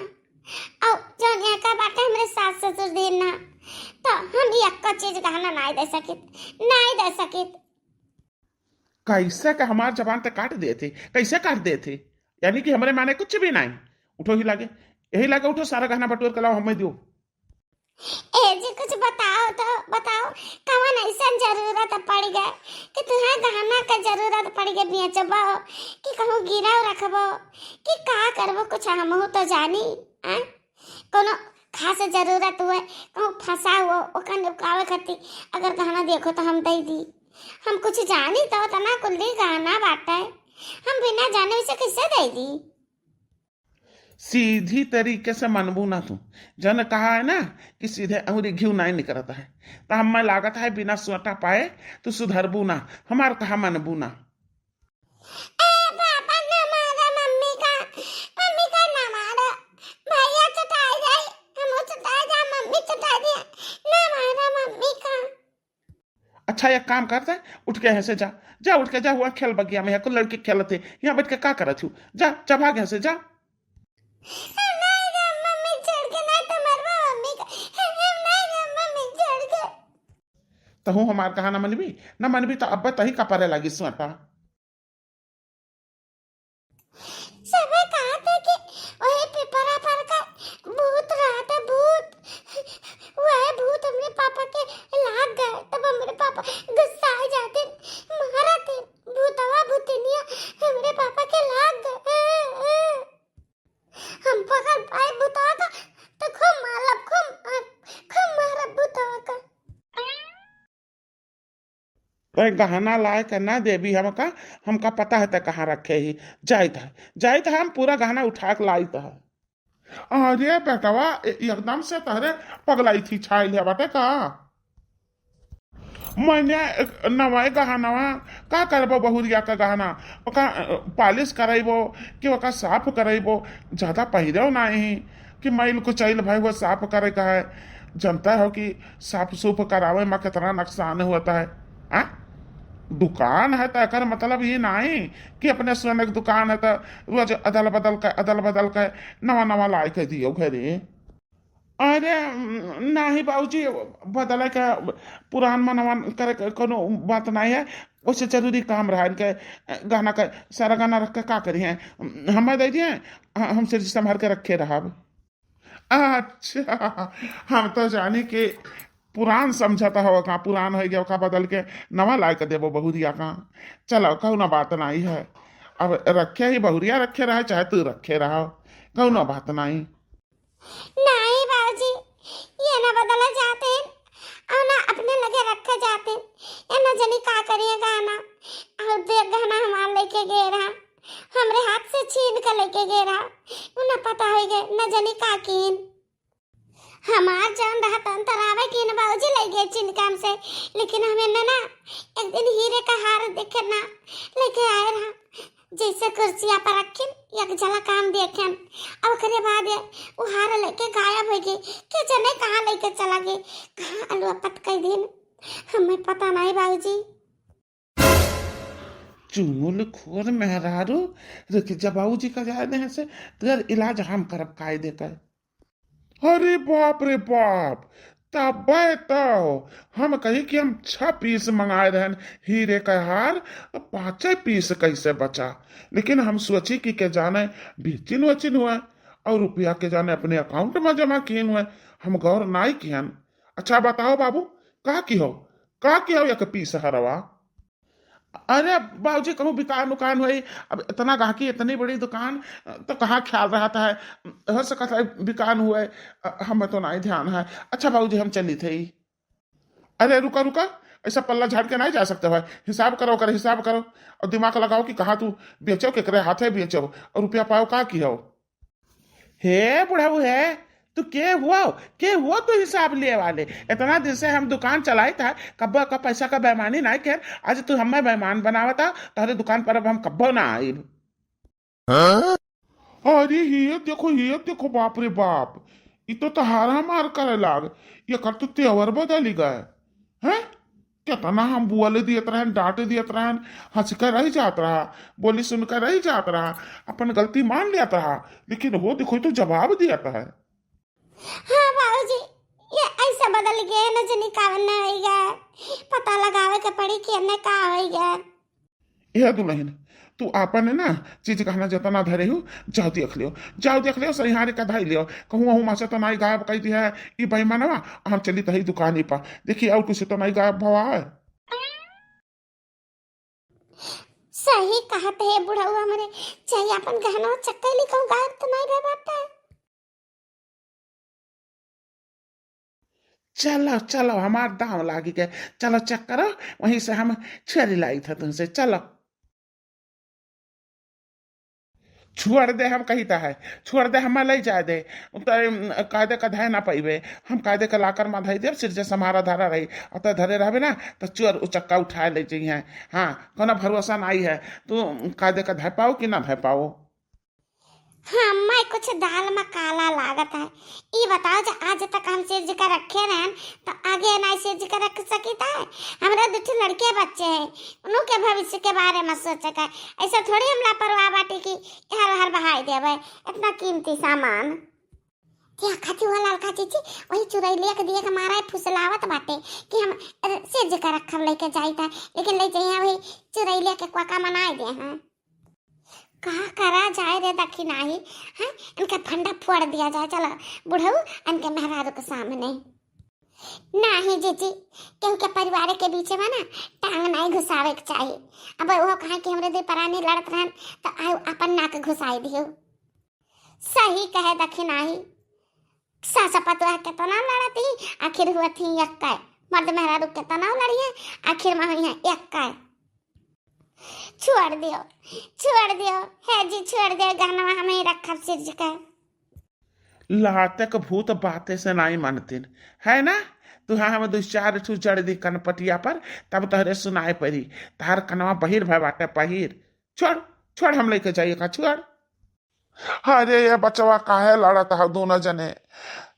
और जौन एका बाटे हमरे सास ससुर दीन ना, तो हम एक्को चीज गहना नाई दे सकित, नाई दे सकित। कैसे का हमार जबान ते काट देत ही, कैसे काट देत ही? यानी कि हमरे माने कुछ भी नाई। उठो ही लागे, यही लागे उठो, सारा गहना बटोर के लाओ, हमें दियो। ए जी, कुछ बताओ तो, बताओ, कवन ऐसन जरूरत पड़ गए कि तुहें गहना के जरूरत पड़ गए, बेचबो कि कहूँ गिरव रखबो कि का करबो, कुछ हमहू तो जानी, आय? कोनो खास जरूरत हुए, कहूँ फंसा हुआ, ओकर निपकावे खातिर अगर गहना देखो तो हम दे दी। हम कुछ जानी तो तना कुल्ली गहना बाटे, हम बिना जाने उसे कैसे दे दी? सीधी तरीके से मनबू ना तू। जन कहा है ना कि सीधे अंगुरी घिउ नाई निकरत है। त हमें लागत है बिना सोटा पाए तू सुधरबू ना। हमार कहा मनबू ना। ए पापा, ना मारा मम्मी का, मम्मी का ना मारा। भैया चटाई जाई, हम चटाई जा, मम्मी चटाई दिया। ना मारा मम्मी का। अच्छा, एक काम करते, उठ के यहाँ से जा, जा, उठ के जा, हुआ खेल बगिया में, है कुल लड़के खेलत है, यहाँ बैठ के का करत हूँ? जा, जा, भाग यहाँ से, जा। नहीं रे मम्मी, छोड़ के नहीं तो मरवा मम्मी का। नहीं रे मम्मी, छोड़ के। तहूँ हमार कहा ना मनबी, ना मनबी तो अब तही का परे लागी सोटा। सबे कहा थे कि वही पिपरा पर का भूत रहा था, भूत। वह भूत हमरे पापा के लाग गए, तब हमरे पापा गुस्सा आ जाते, मारा थे। भूतवा भूतनिया हमरे पापा के लाग गए। हम पकड़ पाए भूतवा का, तो खूब मारब, खूब मार, खूब मारब भूतवा का। तै गहना लाए के ना देबी हमका, हमका पता है तै कहाँ रखे ही। जाइत है, जाइत है, हम पूरा गहना उठा के लाइत है। अरे बेटवा, ए-, एकदम से तहरे पगलाई थी छाइल है बाटे का? मैंने नवा गहनवा का करबो बहुरिया का गहना? ओका, अ, पालिश करैबो कि ओका साफ करैबो? ज्यादा पहिरेव नाही कि मैल कुचैल भय हो साफ करे का है। जनता हो कि साफ सूफ करावे में कितना नुकसान होता है। आ? दुकान है तो एकर मतलब ये नाही कि अपने सोने के दुकान है तो रोज अदल बदल के, अदल बदल के नवा नवा लाए के दियो घरे। अरे, नाही बाबूजी, बदले के, पुरान मनवा करे के कोनो बात नाही है। ओसे जरूरी काम रहा इनके, अ, गहना का सारा गहना रख के का करिहैं? हमें दइ दिहैं, ह-, हम सिरजी संभार के रखे रहब। अच्छा, हम तो जानी कि पुरान समझत हव का, पुरान होइ गया का, बदल के नवा लाइ के देबो बहुरिया का। चलो, कउनो बात नाहीं है, अब रखे ही बहुरिया रखे रहे, चाहे तू रखे रहो, कउनो बात नाहीं। नाहीं बाबूजी, ये ना बदला जाते हैं और ना अपने लगे रखा जाते हैं। ये ना जनी का करिए गहना, और देख गहना हमार लेके गए रहा, हमरे हाथ से छीन के लेके गए रहा, उन्हें पता होइ गए ना जनी का कीन। हमार जान रहा तन तरावे कीन बाबूजी ले गए चिनकाम से, लेकिन हमें ना, ना एक दिन हीरे का हार देखे ना लेके आए रहा, जैसे कुर्सिया पर रखिन, एक झलक हम देखेन, और ओकरे बाद ये उ हार लेके गायब होइ गई। के जने कहाँ लेके चला गई, कहाँ अलुआ पत कई दिन, हमें पता नाहीं बाबूजी। चुगलखोर मेहरारू, रुक जा बाबूजी का जाए दे से, तेर इलाज हम करब कायदे का। अरे बाप रे बाप, तबे तो हम कही कि हम छह पीस मंगाए रहन हीरे का हार, पाँचे पीस कैसे बचा। लेकिन हम सोची कि के जाने बेचिन वचिन हुए और रुपया के जाने अपने अकाउंट में जमा किन हुए, हम गौर नाई किहन। अच्छा बताओ बाबू, का किहो, का किहो एक पीस हरवा? अरे बाबूजी, कहूँ बिकान उकान होई, अब इतना गाहकी, इतनी बड़ी दुकान, तो कहाँ ख्याल रहता है, हो सकता है बिकान हुए, हमें तो नाहीं ध्यान है। अच्छा बाबूजी, हम चली थे। अरे रुका रुका, ऐसा पल्ला झाड़ के नाहीं जा सकते भाई, हिसाब करो, कर हिसाब करो और दिमाग लगाओ कि कहाँ तू बेचो, केकरे हाथे बेचो और रुपया पाओ, का किहो? हे बुढ़ऊ हे, तू के हुआ? के हुआ तू हिसाब लिए वाले? इतना दिन से हम दुकान चलाइत है, कब्बो का पैसा का बेईमानी नाहीं केन, आज तू हमें बेईमान बनावता, तोहरे दुकान पर अब हम कब्बो ना आइब। हाँ? अरे ये देखो, ये देखो, बाप रे बाप, ई तो तहारा मार करे लाग, ये कर तो तेवर बदली गए। हैं? केतना हम बोल दियत रहन, डांट दियत रहन, हंस के रह जात रहा, बोली सुन के रह जात रहा, अपन गलती मान लियत रहा, लेकिन हो देखो तो जवाब दियत है। हाँ बाबूजी, ये ऐसे बदल गए न, जनी कावन न होई गए, पता लगावे के पड़ी कि एने का होई गए। ए दुलहिन, तू आपन ना चीज गहना जतना धरे हो, जाओ देख लियो, जाओ देख लियो, सरिहारे का धाई लियो, कहूँ वहू मासे तो नाई गायब कई दिया है ई बेईमानवा, हम चली तही दुकानी पर, देखी और कुछ तो नाई गायब भवा है। सही कहत है बुढ़ऊ हमरे, चाहे अपन गहना चक्का ली कहूँ गायब तो नाई भवा बाटे। चलो चलो, हमार दाम लागी गए, चलो चेक करो, वहीं से हम छुरी लाई था तुमसे, चलो। छोड़ दे, हम कही ता है, छोड़ दे, हम ले जाए दे, तो कायदे का धाय ना पाइबे, हम कायदे का लाकर मा धाई देब, सिर जैसे हमारा धारा रही, और तो धरे रहबे ना, तो चोर उचक्का उठाए ले जइहैं। हाँ, कोनो भरोसा नाई है, तू कायदे का धाय पाओ कि ना धाय पाओ। हम्मे कुछ दाल में काला लागत है। ई बताओ, जे आज तक हम सिरज का रखे रहन, तो आगे नाई सिरज का रख सकित है? हमरा दू ठो लड़के बच्चे हैं, उन्हों के भविष्य के बारे में सोचे का। ऐसा थोड़ी हम लापरवाह बाटी कि हर हर बहाई देवे इतना कीमती सामान। क्या खाती हुआ लड़का चीची, वही चुरैलिया के दिए के मारा है फुसलावत बाटे कि हम, अ, सिरज का रखब लेके जाई था, लेकिन ले जाइए वही चुरैलिया के क्वाका मनाए दे हैं। का करा जाए रे दखिनाही, हैं? इनका फंडा फोड़ दिया जाए, चलो बुढ़ऊ, इनके मेहरारू के सामने। नाही जीजी, केहू के परिवार के बीच में ना टांग नाही घुसावे के चाही। अब वो कहा कि हमरे दे परानी लड़त रहन, तो आयो अपन नाक घुसाई दियो। सही कहे दखिनाही, सास पतोह केतना लड़त ही, आखिर हुआ थी एक काय। मर्द मेहरारू केतना लड़िए, आखिर में हुई है एक काय। छोड़ दियो, छोड़ दियो, हे जी छोड़ दियो, गहनवा हमें रखब सिरज के। लाते के भूत बाते से नाई मानतीन, है ना? तू हाँ हम दो चार ठू जड़ दी कनपटिया पर, तब तहरे सुनाए पड़ी। तार कनवा बहिर भय बाटे पहिर। छोड़, छोड़, हम लेके जाइए का, छोड़। अरे ये बचवा, काहे लड़त हो दोनों जने?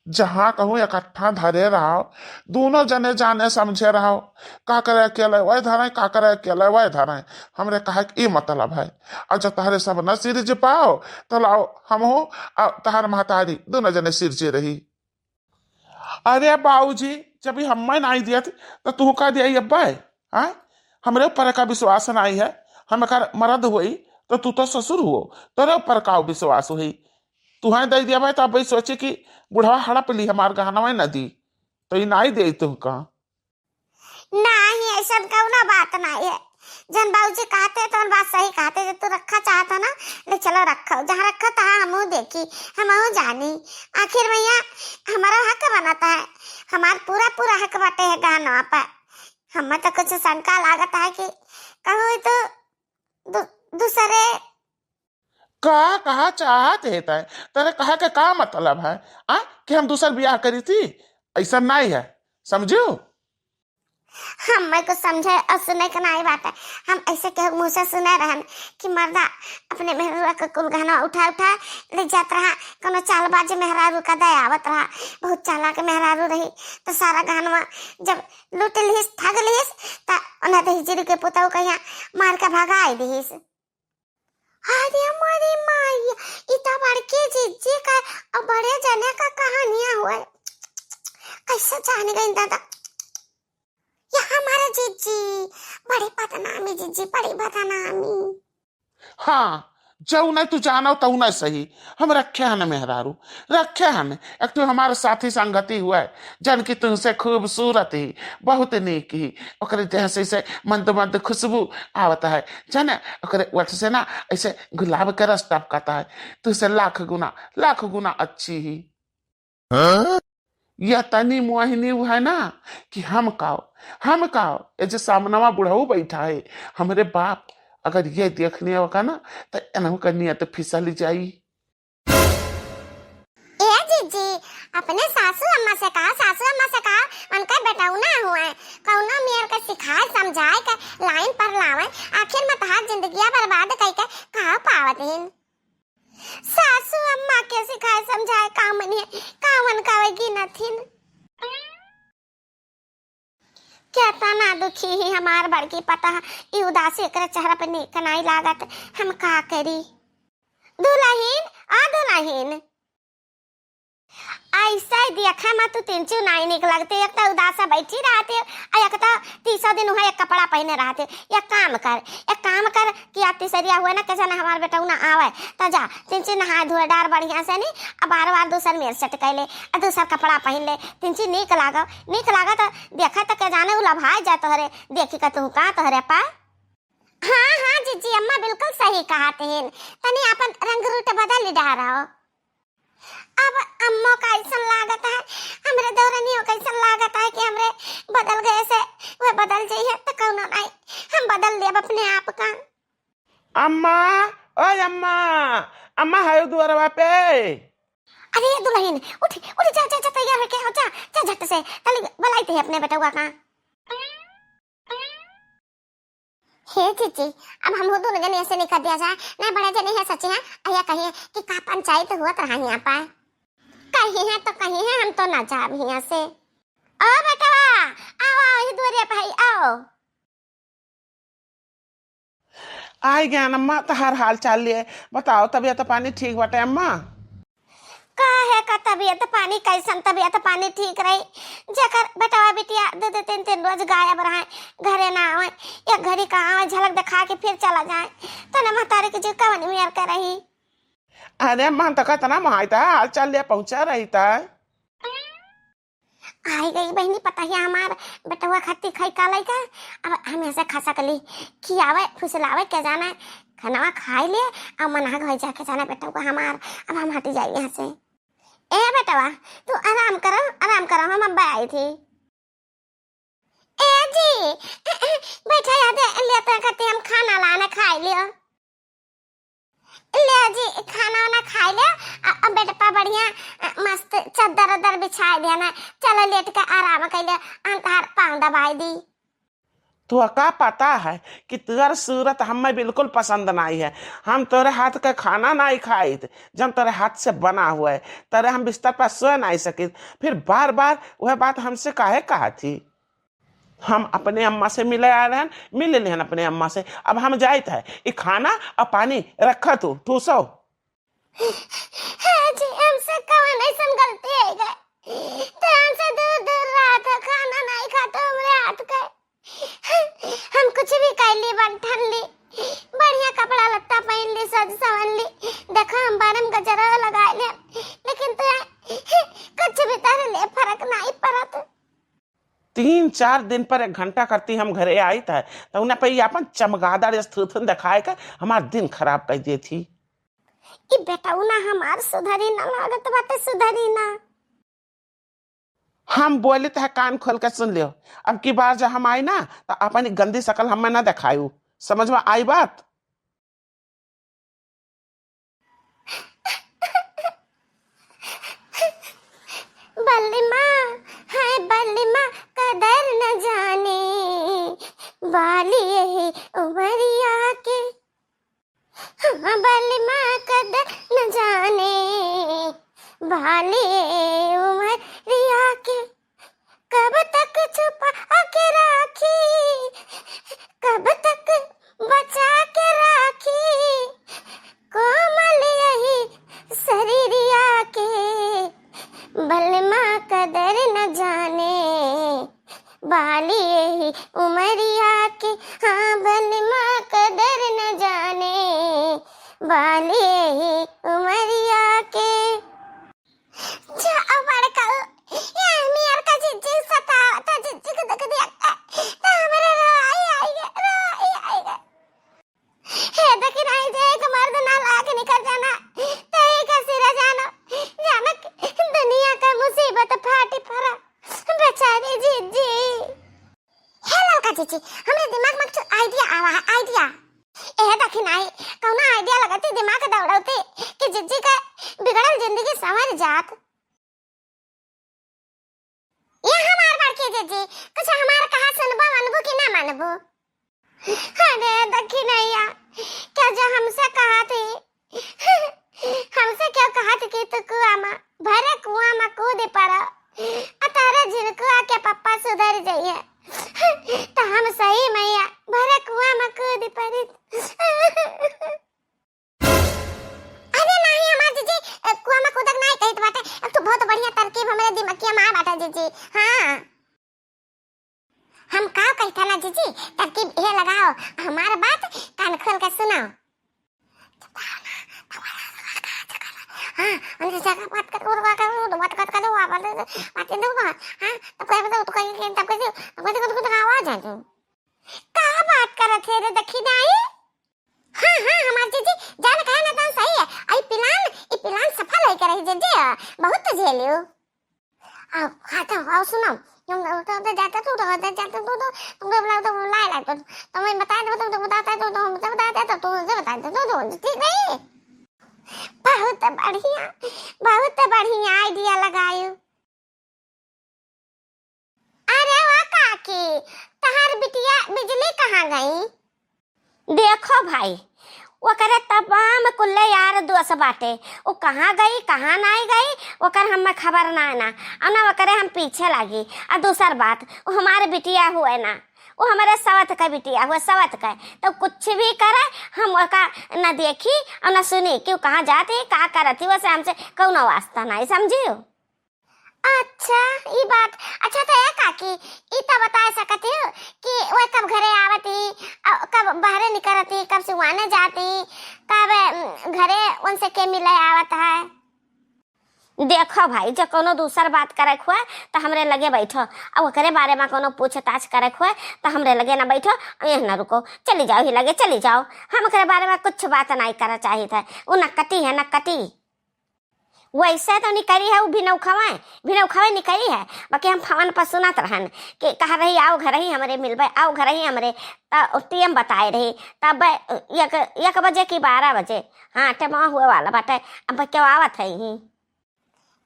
जहाँ कहूँ इकट्ठा धरे रहो, दोनों जने जाने समझे रहो। का करे अकेले वह धरे, का करे अकेले वह धरे। हमरे कहे के ई मतलब है। और जब तहरे सब न सिरज पाओ, तो लाओ हम हो, और तहर महतारी दोनों जने सिरजे रही। अरे बाबूजी, जब ई हम्मे नाई दियत, तो तू का दिया अब्बा? हाँ? हमरे ऊपर का विश्वास नाई है? हम एकर मरद होई तो तू तो ससुर हुओ, तोरे ऊपर का विश्वास होई? तुहैं दइ दिया भाई, तो अब सोचे कि बुढ़वा हड़प ली हमार गहनवा न दी, तो ई नाई दे तुमका। नाही, ऐसन कउनो बात नाही है। जौन बाबूजी कहते, तौन बात सही कहते। जब तू रखा चाहत हो ना, ले चलो रखो, जहाँ रखो तहाँ हमहू देखी, हमहू जानी। आखिर भैया, हमारा हक बनता है, हमार पूरा पूरा हक बाटे है गहनवा पर। हमें तो कुछ शंका लागत है कि कहूँ तो दू-, दूसरे का कहा चाहत है तय? तेरे कहा के का मतलब है, आ? कि हम दूसर बियाह करी थी? ऐसा नहीं है, समझू? हमें कुछ समझे और सुने के नहीं बात है। हम ऐसे के मुँह से सुने रहन कि मर्दा अपने मेहरुआ के कुल गहनवा उठा उठा ले जात रहा, कोनो चालबाज मेहरारू का दया आवत रहा, बहुत चालाक मेहरारू रही, तो सारा गहनवा जब लूट लिहिस, ठग लिहिस, त उन्हें दहिजरी के पुतऊ कहिया मार के भगाई दिहिस। अरे मोरी माई, ई त बड़के जिज्जी का और बड़े जने का कहानिया हुआ। कैसे जान गई दादा? ये हमारे जिज्जी, बड़ी बदनामी जिज्जी, बड़ी बदनामी। हाँ, जौन तू जानो तौन सही। हम रखे हन मेहरारू, रखे हन। एक ठो हमार साथी संगति हुआ है, जन की तुमसे खूबसूरत ही, बहुत नीक ही। ओकरे देह से, से मंद मंद खुशबू आवत है, जाने ओकरे ओठ से ना ऐसे गुलाब के रस टपकता है। तुझसे लाख गुना, लाख गुना अच्छी ही। हाँ? यह तनी मोहिनी है ना कि हम काओ, हम काओ, ये जो सामनवा बुढ़ऊ बैठा है, हमरे बाप, अगर ये देखने होगा ना, तो इन्हों का नियत फिसल जाई। ए जीजी, अपने सासू अम्मा से कहा, सासू अम्मा से कहा, उनका बेटौना हुआ है, कौनो मेर के सिखाए समझाए के लाइन पर लावे, आखिर में तहार जिंदगिया बर्बाद कई के का पावत हिन? सासू अम्मा के सिखाए समझाए का मनिए, कावन कावे गिनथिन। केतना दुखी ही हमार बड़की पतोह, ई उदासी एकरे चेहरा पे नीक नाई लागत, हम का करी? दुलहिन, आ दुलहिन, ऐसे देखे में तू तिनचू नाई नीक लगते, एक तो उदासा बैठी रहते, आ एक तो तीसो दिन उहे एक कपड़ा पहिने रहते। एक काम कर, एक काम कर कि आज तिसरिया हुए ना, कैसे ना हमार बेटौना आवे, तो जा तिनचू नहाए धोए डार बढ़िया से नी, आ बार बार दूसर मेर सेट कर ले, आ दूसर कपड़ा पहिन ले, तिनचू नीक लागो, नीक लागो तो देखे तो के जाने उ लभाए जा तोहरे, देखी का तू का तोहरे पा। हाँ, हाँ, जीजी अम्मा बिल्कुल सही कहत हिन। तनी आपन रंग रूट बदल डारो। अब अम्मो का ऐसन लागत है, हमरे देवरनियो का ऐसन लागत है कि हमरे बदल गए से वे बदल जइहे त कौनो नहीं, हम बदल लेब अपने आप का। अम्मा, ओए अम्मा, अम्मा है दुआरवा पे। अरे दुलहिन, उठ, उठ, जा, जा, जा, तैयार होके हो, जा, जा झट से, तली बुलाइत है अपने बेटवा का। हे जीजी, अब हमहू दुनो जने ऐसे निकल दिया जाए, नहीं बड़े जने हैं सच्ची हैं, अइया कहिए कि का पंचायत हुआ तरह यहाँ पर। कहीं है तो कहीं है, हम तो ना जाब यहाँ से। ओ बेटवा, आओ, आओ, यही दुआरे पे है, आओ। आइ गया अम्मा, तहार हाल चाल लिए बताओ, तबियत पानी ठीक बाटे अम्मा? काहे का तबियत पानी, कैसन तबियत पानी ठीक रही, जेकर बेटवा बिटिया दो दो तीन तीन रोज गायब रहे, घरे ना आवे, एक घड़ी का आवे, झलक दिखा के फिर चला जाए, तने महतारी के जीव कवन मेर के रही। अरे अम्मा, हम तो कितना महाई था, हाल चाल लिए पहुंचा रही था। आई गई बहिनी पतोहिया हमार, बेटवा खत्ती खाई का लइका। अब हम ऐसे खा सकली, खियावे, फुसलावे के जाना, खानवा खाई लिए, अब मना घर जाके जाना बेटवा हमार, अब हम हट जाई यहाँ से। ए बेटवा, तू आराम करो, आराम करो, हम अब आई थी। ए जी, बैठा याद ले तो खत्ती हम खाना लाना खाई लियो। ले जी, खाना वाना खाई ले, आ, आ बेटपा बढ़िया, आ, मस्त चद्दर उद्दर बिछाई दिया ना, चलो लेट के आराम कर ले, हम तहार पाँव दबाई दी। तो का पता है कि तुअर सूरत हमें बिल्कुल पसंद नहीं है। हम तोरे हाथ का खाना नहीं खाइत, जब तोरे हाथ से बना हुआ है, तोरे हम बिस्तर पर सो नहीं सकित, फिर बार बार वह बात हमसे काहे कहा थी? हम अपने अम्मा से मिले आए रहन, मिल लेहन अपने अम्मा से। अब हम जाइत है, ई खाना और पानी रखा तू, ठूसो। हे जी, हमसे कवन ऐसन गलती हो गए? तो हमसे दूर दूर रहा था, खाना नहीं खाता हमरे हाथ का। हम कुछ भी कर ली, बंठन ली, बढ़िया कपड़ा लत्ता पहन ली, सज सवन ली, देखा हम बारम गजरा लगा ले, लेकिन तू कुछ भी कर ले, फर्क नहीं पड़त। तीन चार दिन पर एक घंटा करती हम घरे आइत है, तो उन्हें पे ये अपन चमगादड़ जस थुथुन दिखाए के हमार दिन खराब कर देती। ई बेटौना हमार सुधरी ना लागत बाटे, सुधरी ना। हम बोलित है, कान खोल के सुन लियो, अब की बार जब हम आई ना, तो अपन ई गंदी शकल हमें ना दिखायू, समझ में आई बात? बलमा, हाय बलमा, कदर न जाने बाली यही उमरिया के। हाँ, बलमा कदर न जाने बाली उमरिया के। कब तक छुपा के राखी, कब तक बचा के राखी कोमल यही शरीरिया के। बलमा कदर न जाने बाली यही उमरिया के। हाँ, बलमा कदर न जाने बाली यही उमरिया के। जा बड़का, ये मियर का जिज्जी सतावत है, जिज्जी के देख दिया, तो हमरे रोवाई आई गए, रोवाई आई गए। हे दखिनाई, जे एक मर्द ना लाके निकल जाना, ते ही का सिरा जानो, जाना कि दुनिया का मुसीबत फाटी परा, बेचारी जिज्जी। हे ललका जिज्जी, हमरे दिमाग में कुछ idea आवा है, idea। ए दखिनाई, कौनो idea लगती दिमाग दौड़ौती कि जिज्जी का बिगड़ल जिंदगी संवर जात। ये हमार बड़की जिज्जी, कुछ हमार कहा सुनबो मनबो कि ना मनबो? अरे दखिनैया, क्या जो हमसे कहा थी, हमसे क्यों कहा थी कि तू कुआं में, भरे कुआं में कूद पड़ा, आ तारा झिनकुआ के पप्पा सुधर जाइए, तो हम सही मैया भरे कुआं में कूद पड़ी। अरे नाही हमार जिज्जी, अ, कुआं में कूदक नाही कहित बाटे। अब तू बहुत बढ़िया तरकीब हमरे दिमकिया में आ बाटे जिज्जी। हाँ। हम का कहित है ना जिज्जी, तरकीब ये लगाओ, हमार बात कान खोल के सुनाओ। हाँ, उनसे ज्यादा बात कर, वो बात कर, वो बात कर, वो बात कर, वो बात कर, हाँ, तब कहे बताओ, तो कहे, तब कहे, तब कहे, तब कहे, आवाज है तू। का बात करत है रे दखिनाई? हाँ, हाँ, हमार जिज्जी, जान कहे ना तो सही है। आई plan, ई plan सफल होई के रही जिज्जी, बहुत तो झेलियो। आओ, हाँ तो, आओ सुनाओ। तुम तो उधर जाते तू, तो उधर जाते तू, तो तुमको बुलाओ तो बुलाए लाए तो, तो मैं बताए दो, तुम तो बताते तो, तो हमसे बताए दे तो, तुम हमसे बताए दे तो, तो ठीक नहीं? बहुत बढ़िया, बहुत बढ़िया idea लगायो। अरे ओ काकी, तहार बिटिया बिजली कहाँ गई? देखो भाई, ओकरे तमाम कुल्ले यार दोस्त बाटे, उ कहाँ गई, कहाँ नाई गई, ओकर हमें खबर ना है ना, और ना ओकरे हम पीछे लागी। और दूसर बात, उ हमारे बिटिया हुए ना, उ हमारे सवत का बिटिया हुए, सवत का, तो कुछ भी करे, हम ओका न देखी और न सुनी कि उ कहाँ जाती, का करती, वैसे हमसे कौनो वास्ता नहीं, समझियो? अच्छा, ई बात। अच्छा, तो ए काकी, ई तो बता सकत हो कि वह कब घरे आवती, अ, कब बाहरे निकलती, कब सिवाने जाती, कब, उम, घरे उनसे के मिले आवत है? देखो भाई, जो कोनो दूसर बात करे के हुए, तो हमरे लगे बैठो, और ओकरे बारे में कोनो पूछताछ करे के हुए, तो हमरे लगे ना बैठो, यह ना रुको, चली जाओ ही लगे, चली जाओ। हम ओकरे बारे में कुछ बात नहीं करे चाहित है, वो नकटी है, नकटी। वैसे तो निकली है, उ भिनौखवे, भिनौखवे निकली है, बाकी हम फोन पर सुनत रहन कि कह रही, "आओ घर ही हमरे मिलबे, आओ घर ही हमरे।" त टीएम बताए रही, तब एक, एक बजे की बारह बजे, हाँ, टेमा हुए वाला बाटे, अब क्यों आवत है ही?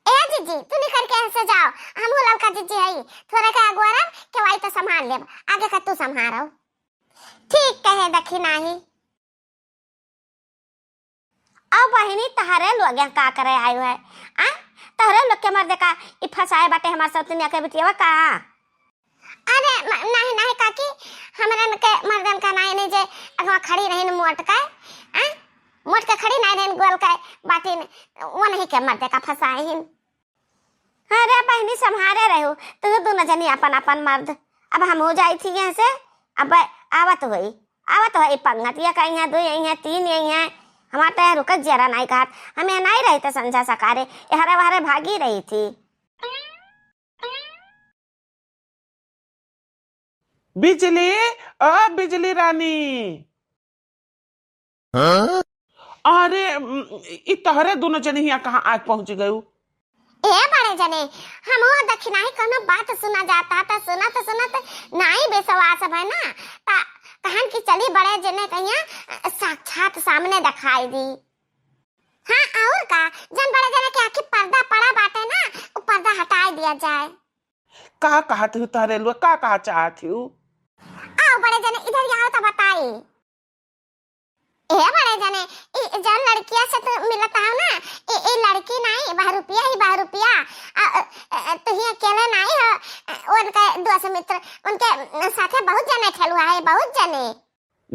ए जिज्जी, तू निकल के यहाँ से जाओ, हम ललका जिज्जी हई, थोड़ा का अगोरम के वाई तो संभाल लेब, आगे का तू संभारो। ठीक कहे दखिनाही। अब बहिनी, तहरे लोग यहाँ का करे आयो है? आ? तहरे लोग के मर्दे का ई फंसाए बाटे हमार सौतनिया के बिटियावा का? अरे, म-, नहीं, नहीं काकी, हमरन के मर्दन का नहीं, नहीं जे अगवा खड़ी रही न मोट के, आ? मोट के खड़ी नहीं रही, गोल के बाटिन, वो नहीं के मर्दे का फंसाए हिन। अरे बहिनी, संभारे रहो, तू दोनों जनी अपन अपन मर्द। अब हमहू जाई थी यहाँ से। अब आवत होई, आवत होई पंगत, एक अइहैं, दुई अइहैं, तीन अइहैं। हमार तो यहाँ रुकत जियरा नाई कहत, हम यहाँ नाई रहित संझा सकारे, एहरे वहरे भागी रही थी। बिजली, ओ बिजली रानी। हाँ? अरे, उम, ई तहरे दुनो जने हियाँ कहाँ आके पहुँच गयू? ए बड़े जने, हमहू देखी नाही कौनो बात सुना जाता, त सुनत सुनत नाही विश्वास भय ना, त कहन कि चली बड़े जने कहिया, अ, साक्षात सामने देखाई दी। हाँ, और का, जन बड़े जने के आँखी पर्दा पड़ा बाटे ना, उ पर्दा हटाई दिया जाए। का कहत हू तहरे लोग, का कहा चाहत हू? आओ बड़े जने, इधर आओ त बताई। ए बड़े जने, ई जौन लड़किया से तू मिलत हव ना, ई, ई लड़की नाई, बहरुपिया ही बहरुपिया। आ, अ, अ, तू ही अकेले नाई हो, अ, उनके दोस्त मित्र, उनके साथे बहुत जने ठेलुआ है, बहुत जने।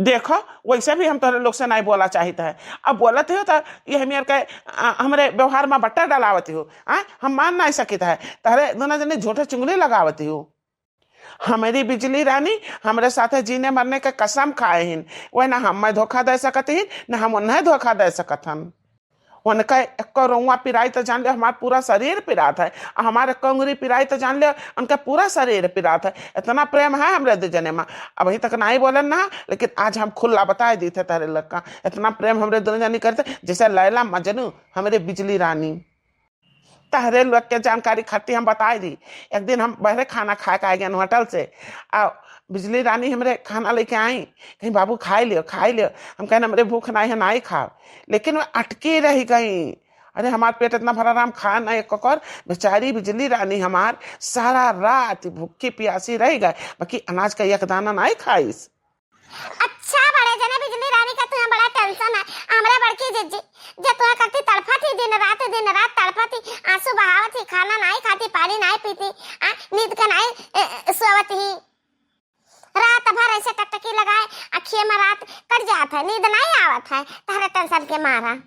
देखो, वैसे भी हम तोहरे लोग से नाई बोला चाहित है। अब बोलत हो तो ये हमियर के, अ, हमरे व्यवहार में बट्टा डलावत हो, हाँ? हम मान नाई सकित है। तोहरे दोनों जने झूठे चुंगली लगावत हो। हमरी बिजली रानी हमरे साथे जीने मरने के कसम खाए हिन। वह ना हमें धोखा दे सकत हिन, ना हम उन्हें धोखा दे सकत हन। उनका एक्को रोंवा पिराई त जान ले, हमार पूरा शरीर पिरात है। आ हमार एक्को अंगुरी पिराई त जान ले, उनका पूरा शरीर पिरात है। इतना प्रेम है हमरे दो जने में। अबहीं तक नाई बोलन ना, लेकिन आज हम खुला बताए दीत है तहरे लोग का। इतना प्रेम हमरे दोनों जने करते, जैसे लैला मजनू, हमरे बिजली रानी। तहरे लोग के जानकारी खातिर हम बताई दी। एक दिन हम बहरे खाना खाए के आए गए होटल से, आ बिजली रानी हमरे खाना लेके आई, कहीं, "बाबू, खाई लियो, खाई लियो।" हम कहन, "हमरे भूख नाई है, नाई खाओ।" लेकिन वो अटकी रह गई। अरे, हमार पेट इतना भरा रहा, हम खाए ना एक ककर। बेचारी बिजली रानी हमार सारा रात भूखी प्यासी रह गए, बाकी अनाज का एक दाना नाई खाइस। अच्छा बड़े जने बिजली रानी का तुहें बड़ा tension है। हमरा बड़की जिज्जी, जे तुहें करती तड़फत ही दिन रात, दिन रात तड़फत ही, आंसू बहावत ही, खाना नाई खाती, पानी नाई पीती, आ, नींद के नाई, ए, ए, सोवत ही। रात भर ऐसे टकटकी लगाए, अखिए में रात कट जात है, नींद नाई आवत है, तहरे tension के मारा।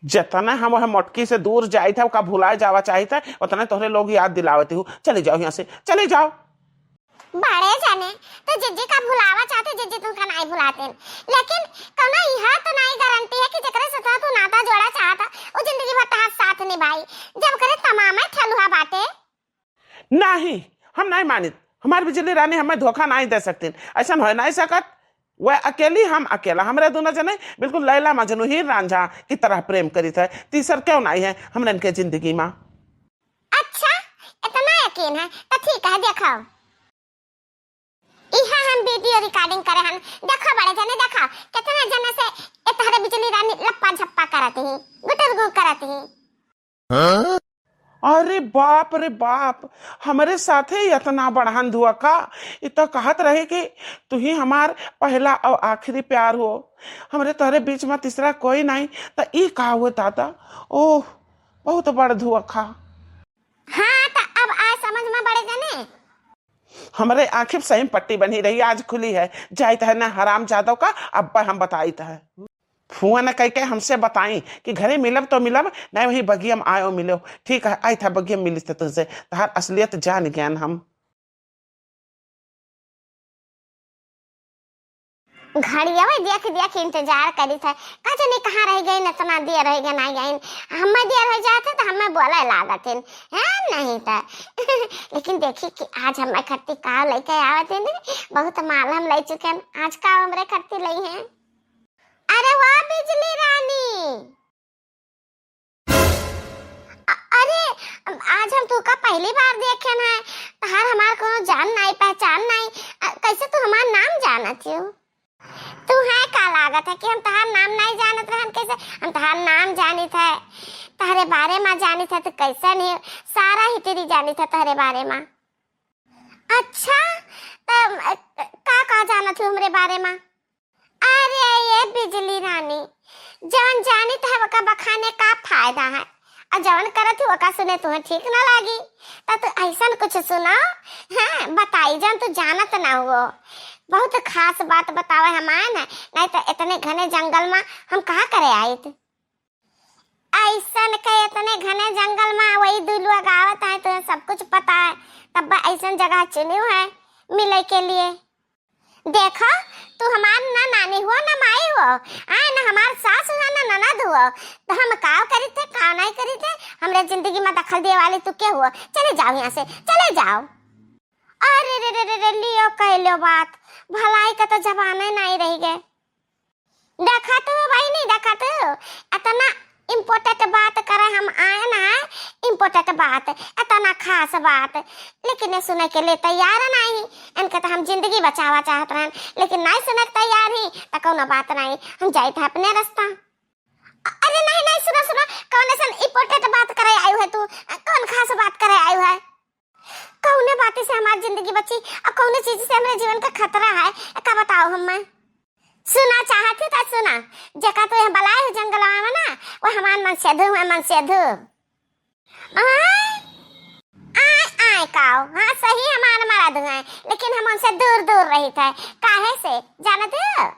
जतना हम वह मोटकी से दूर जाइत है, ओका भुलाए जावा चाहित है, उतने तोहरे लोग याद दिलावती हूँ। चले जाओ यहाँ से, चले जाओ। बड़े जने, तो जिज्जी का भुलावा चाहते, जिज्जी तुमका नाई भुलाते। लेकिन कौनो यह तो नाई गारंटी है कि जेकरे से तू नाता जोड़ा चाहता, वो जिंदगी भर तहार साथ निभाई। जब करे तमामे ठलुआ बाटे। नहीं, हम नहीं मानित। हमार बिजली रानी हमें धोखा नहीं दे सकतीन। ऐसन हो नहीं सकत। वह अकेली, हम अकेला। हमरे दोनों जने बिल्कुल लैला मजनू, हीर रांझा की तरह प्रेम करीत है। तीसर क्यों नहीं है हमरे इनके जिंदगी में? अच्छा, इतना यकीन है तो ठीक है, देखो। इहा हम video recording करे हन। देखो बड़े जने, देखो कितना जने से ए तहरे बिजली रानी लप्पा झप्पा करत ही, गुटर गु करत ही। हाँ? अरे बाप रे बाप, हमरे साथे इतना बड़हन धोखा। इ तो कहत रहे कि तू ही हमार पहला और आखिरी प्यार हो, हमरे तोहरे बीच में तीसरा कोई नहीं, तो ई का हुआ दादा? ओह, बहुत बड़ धोखा। हाँ, तो अब आए समझ में बड़े जने। हमरे आँखी पे सही पट्टी बनी रही, आज खुली है। जाइत है ना हराम जादव का, अब हम बताइत है। फोन कह के हमसे बताई कि घरे मिलब तो मिलब, नहीं वही बगिया में आयो मिलो। ठीक है, आई था बगिया में मिली थे तुमसे, तहार असलियत जान गया हम। घड़िया देख देख इंतजार करी थे, का जाने कहाँ रह गई, इतना देर रह गई, नहीं गई। हमें देर हो जाते तो हमें बोले लागत है, नहीं तो। लेकिन देखी कि आज हमें खट्टी का लेके आवत है, बहुत माल हम ले चुके हैं, आज का हमरे खट्टी लई है। अरे वाह बिजली रानी, अ-, अरे, आज हम तुका पहली बार देखेन है, तहार हमार कोनो जान नाई, पहचान नाई, अ, कैसे तू हमार नाम जानत हो? तू है का लागत है कि हम तहार नाम नाई जानत रहन? कैसे हम तहार नाम जानित है, तहरे बारे में जानित है, तू कैसन है, सारा history जानित है तहरे बारे में। अच्छा, त, अ, का का जानत हो हमरे बारे में? अरे ये बिजली रानी, जवन जानित है ओका बखाने का फायदा है, और जवन करत हो ओका सुने तुम्हें ठीक ना लागी, तो तू ऐसन कुछ सुनाओ, हाँ बताई जवन तू जानत ना हो। बहुत खास बात बतावे हम आए ना, नहीं तो इतने घने जंगल में हम कहाँ करे आइत। ऐसन के इतने घने जंगल में वही दुलुआ गावत है, तुम्हें सब कुछ पता है, तब ऐसन जगह चुनियो है। मिले के लिए। देखो, तू हमार ना नानी हुआ, ना माई हुआ, आए ना हमार सास हुआ, ना ननद हुआ, तो हम काव करी थे, काव नहीं करी थे, हमरे जिंदगी में दखल दिए वाली तू के हुआ? चले जाओ यहाँ से, चले जाओ। अरे रे रे रे रे, लियो कह लो बात, भलाई का तो जमाना ही नहीं रह गए। देखा तू बहिनी, देखा तू, इतना important बात करे हम आए ना, important बात, इतना खास बात, लेकिन ये सुने के लिए तैयार नहीं। इनके तो हम जिंदगी बचावा चाहत रहन, लेकिन नहीं सुने के तैयार ही, तो कौनो बात नहीं, हम जाइत है अपने रास्ता। अरे नहीं नहीं, सुनो सुनो, कौन ऐसन important बात करे आयु है तू? कौन खास बात करे आयु है? कौने बात से हमार जिंदगी बची और कौने चीज से हमरे जीवन का खतरा है, का बताओ हमें? सुना चाहत ही तो सुना, जेका तो यहाँ बलाए हो जंगलवा में ना, वो हमार मनसेधु है, मनसेधु। आय, आय, आय काओ, हाँ सही हमार मरद हुए, लेकिन हम उनसे दूर दूर रहित है। काहे से जानत हो?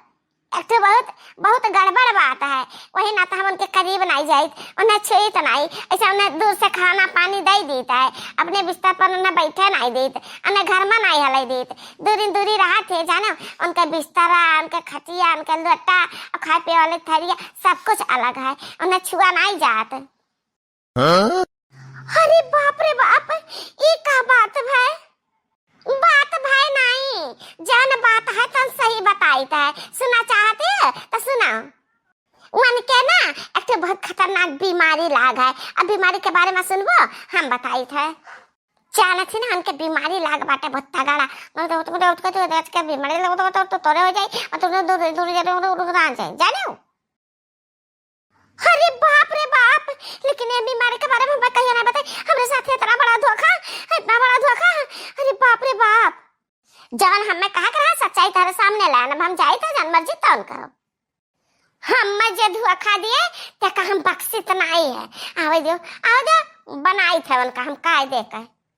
एक ठो बहुत, बहुत गड़बड़ बात है, वही ना तो हम उनके करीब नहीं जाइत, उन्हें छुइत नहीं, ऐसे उन्हें दूर से खाना पानी दे देता है, अपने बिस्तर पर उन्हें बैठे नहीं देत, उन्हें घर में नहीं हले देत, दूरी दूरी रहा थे जानो, उनके बिस्तरा, उनके खटिया, उनके लोटा और खाए पिए वाले थरिया सब कुछ अलग है, उन्हें छुआ नहीं जात। हाँ? अरे बाप रे बाप, ई का बात भाई? बात भाई नहीं, जौन बात है तौन सही बताइत है। सुना चाहत है तो सुना। उनके ना एक ठे बहुत खतरनाक बीमारी लाग है। अब बीमारी के बारे में सुनबो, हम बताइत है। जानत ही ना, उनके बीमारी लाग बाटे बहुत तगड़ा। मतलब उठ, उठ, उठ के तो, उठ के बीमारी लाग तो, तो, तो तोरे हो जाई और तुम दूर, दूर, दूर, दूर, दूर, दूर आ जाए, जाने हो? अरे बाप रे बाप, लेकिन ये बीमारी के बारे में हमें कहिए ना बताए। हमरे साथ इतना बड़ा धोखा, इतना बड़ा धोखा। अरे बाप रे बाप, जौन हमें कहा के रहा सच्चाई तारे सामने लान, अब हम जाइत है जौन मर्जी तौन करो। हमें जे धोखा दिए, ते का हम बख्शित नहीं है। आवे दो, आवे दो, बनाइत है उनका हम कायदे का।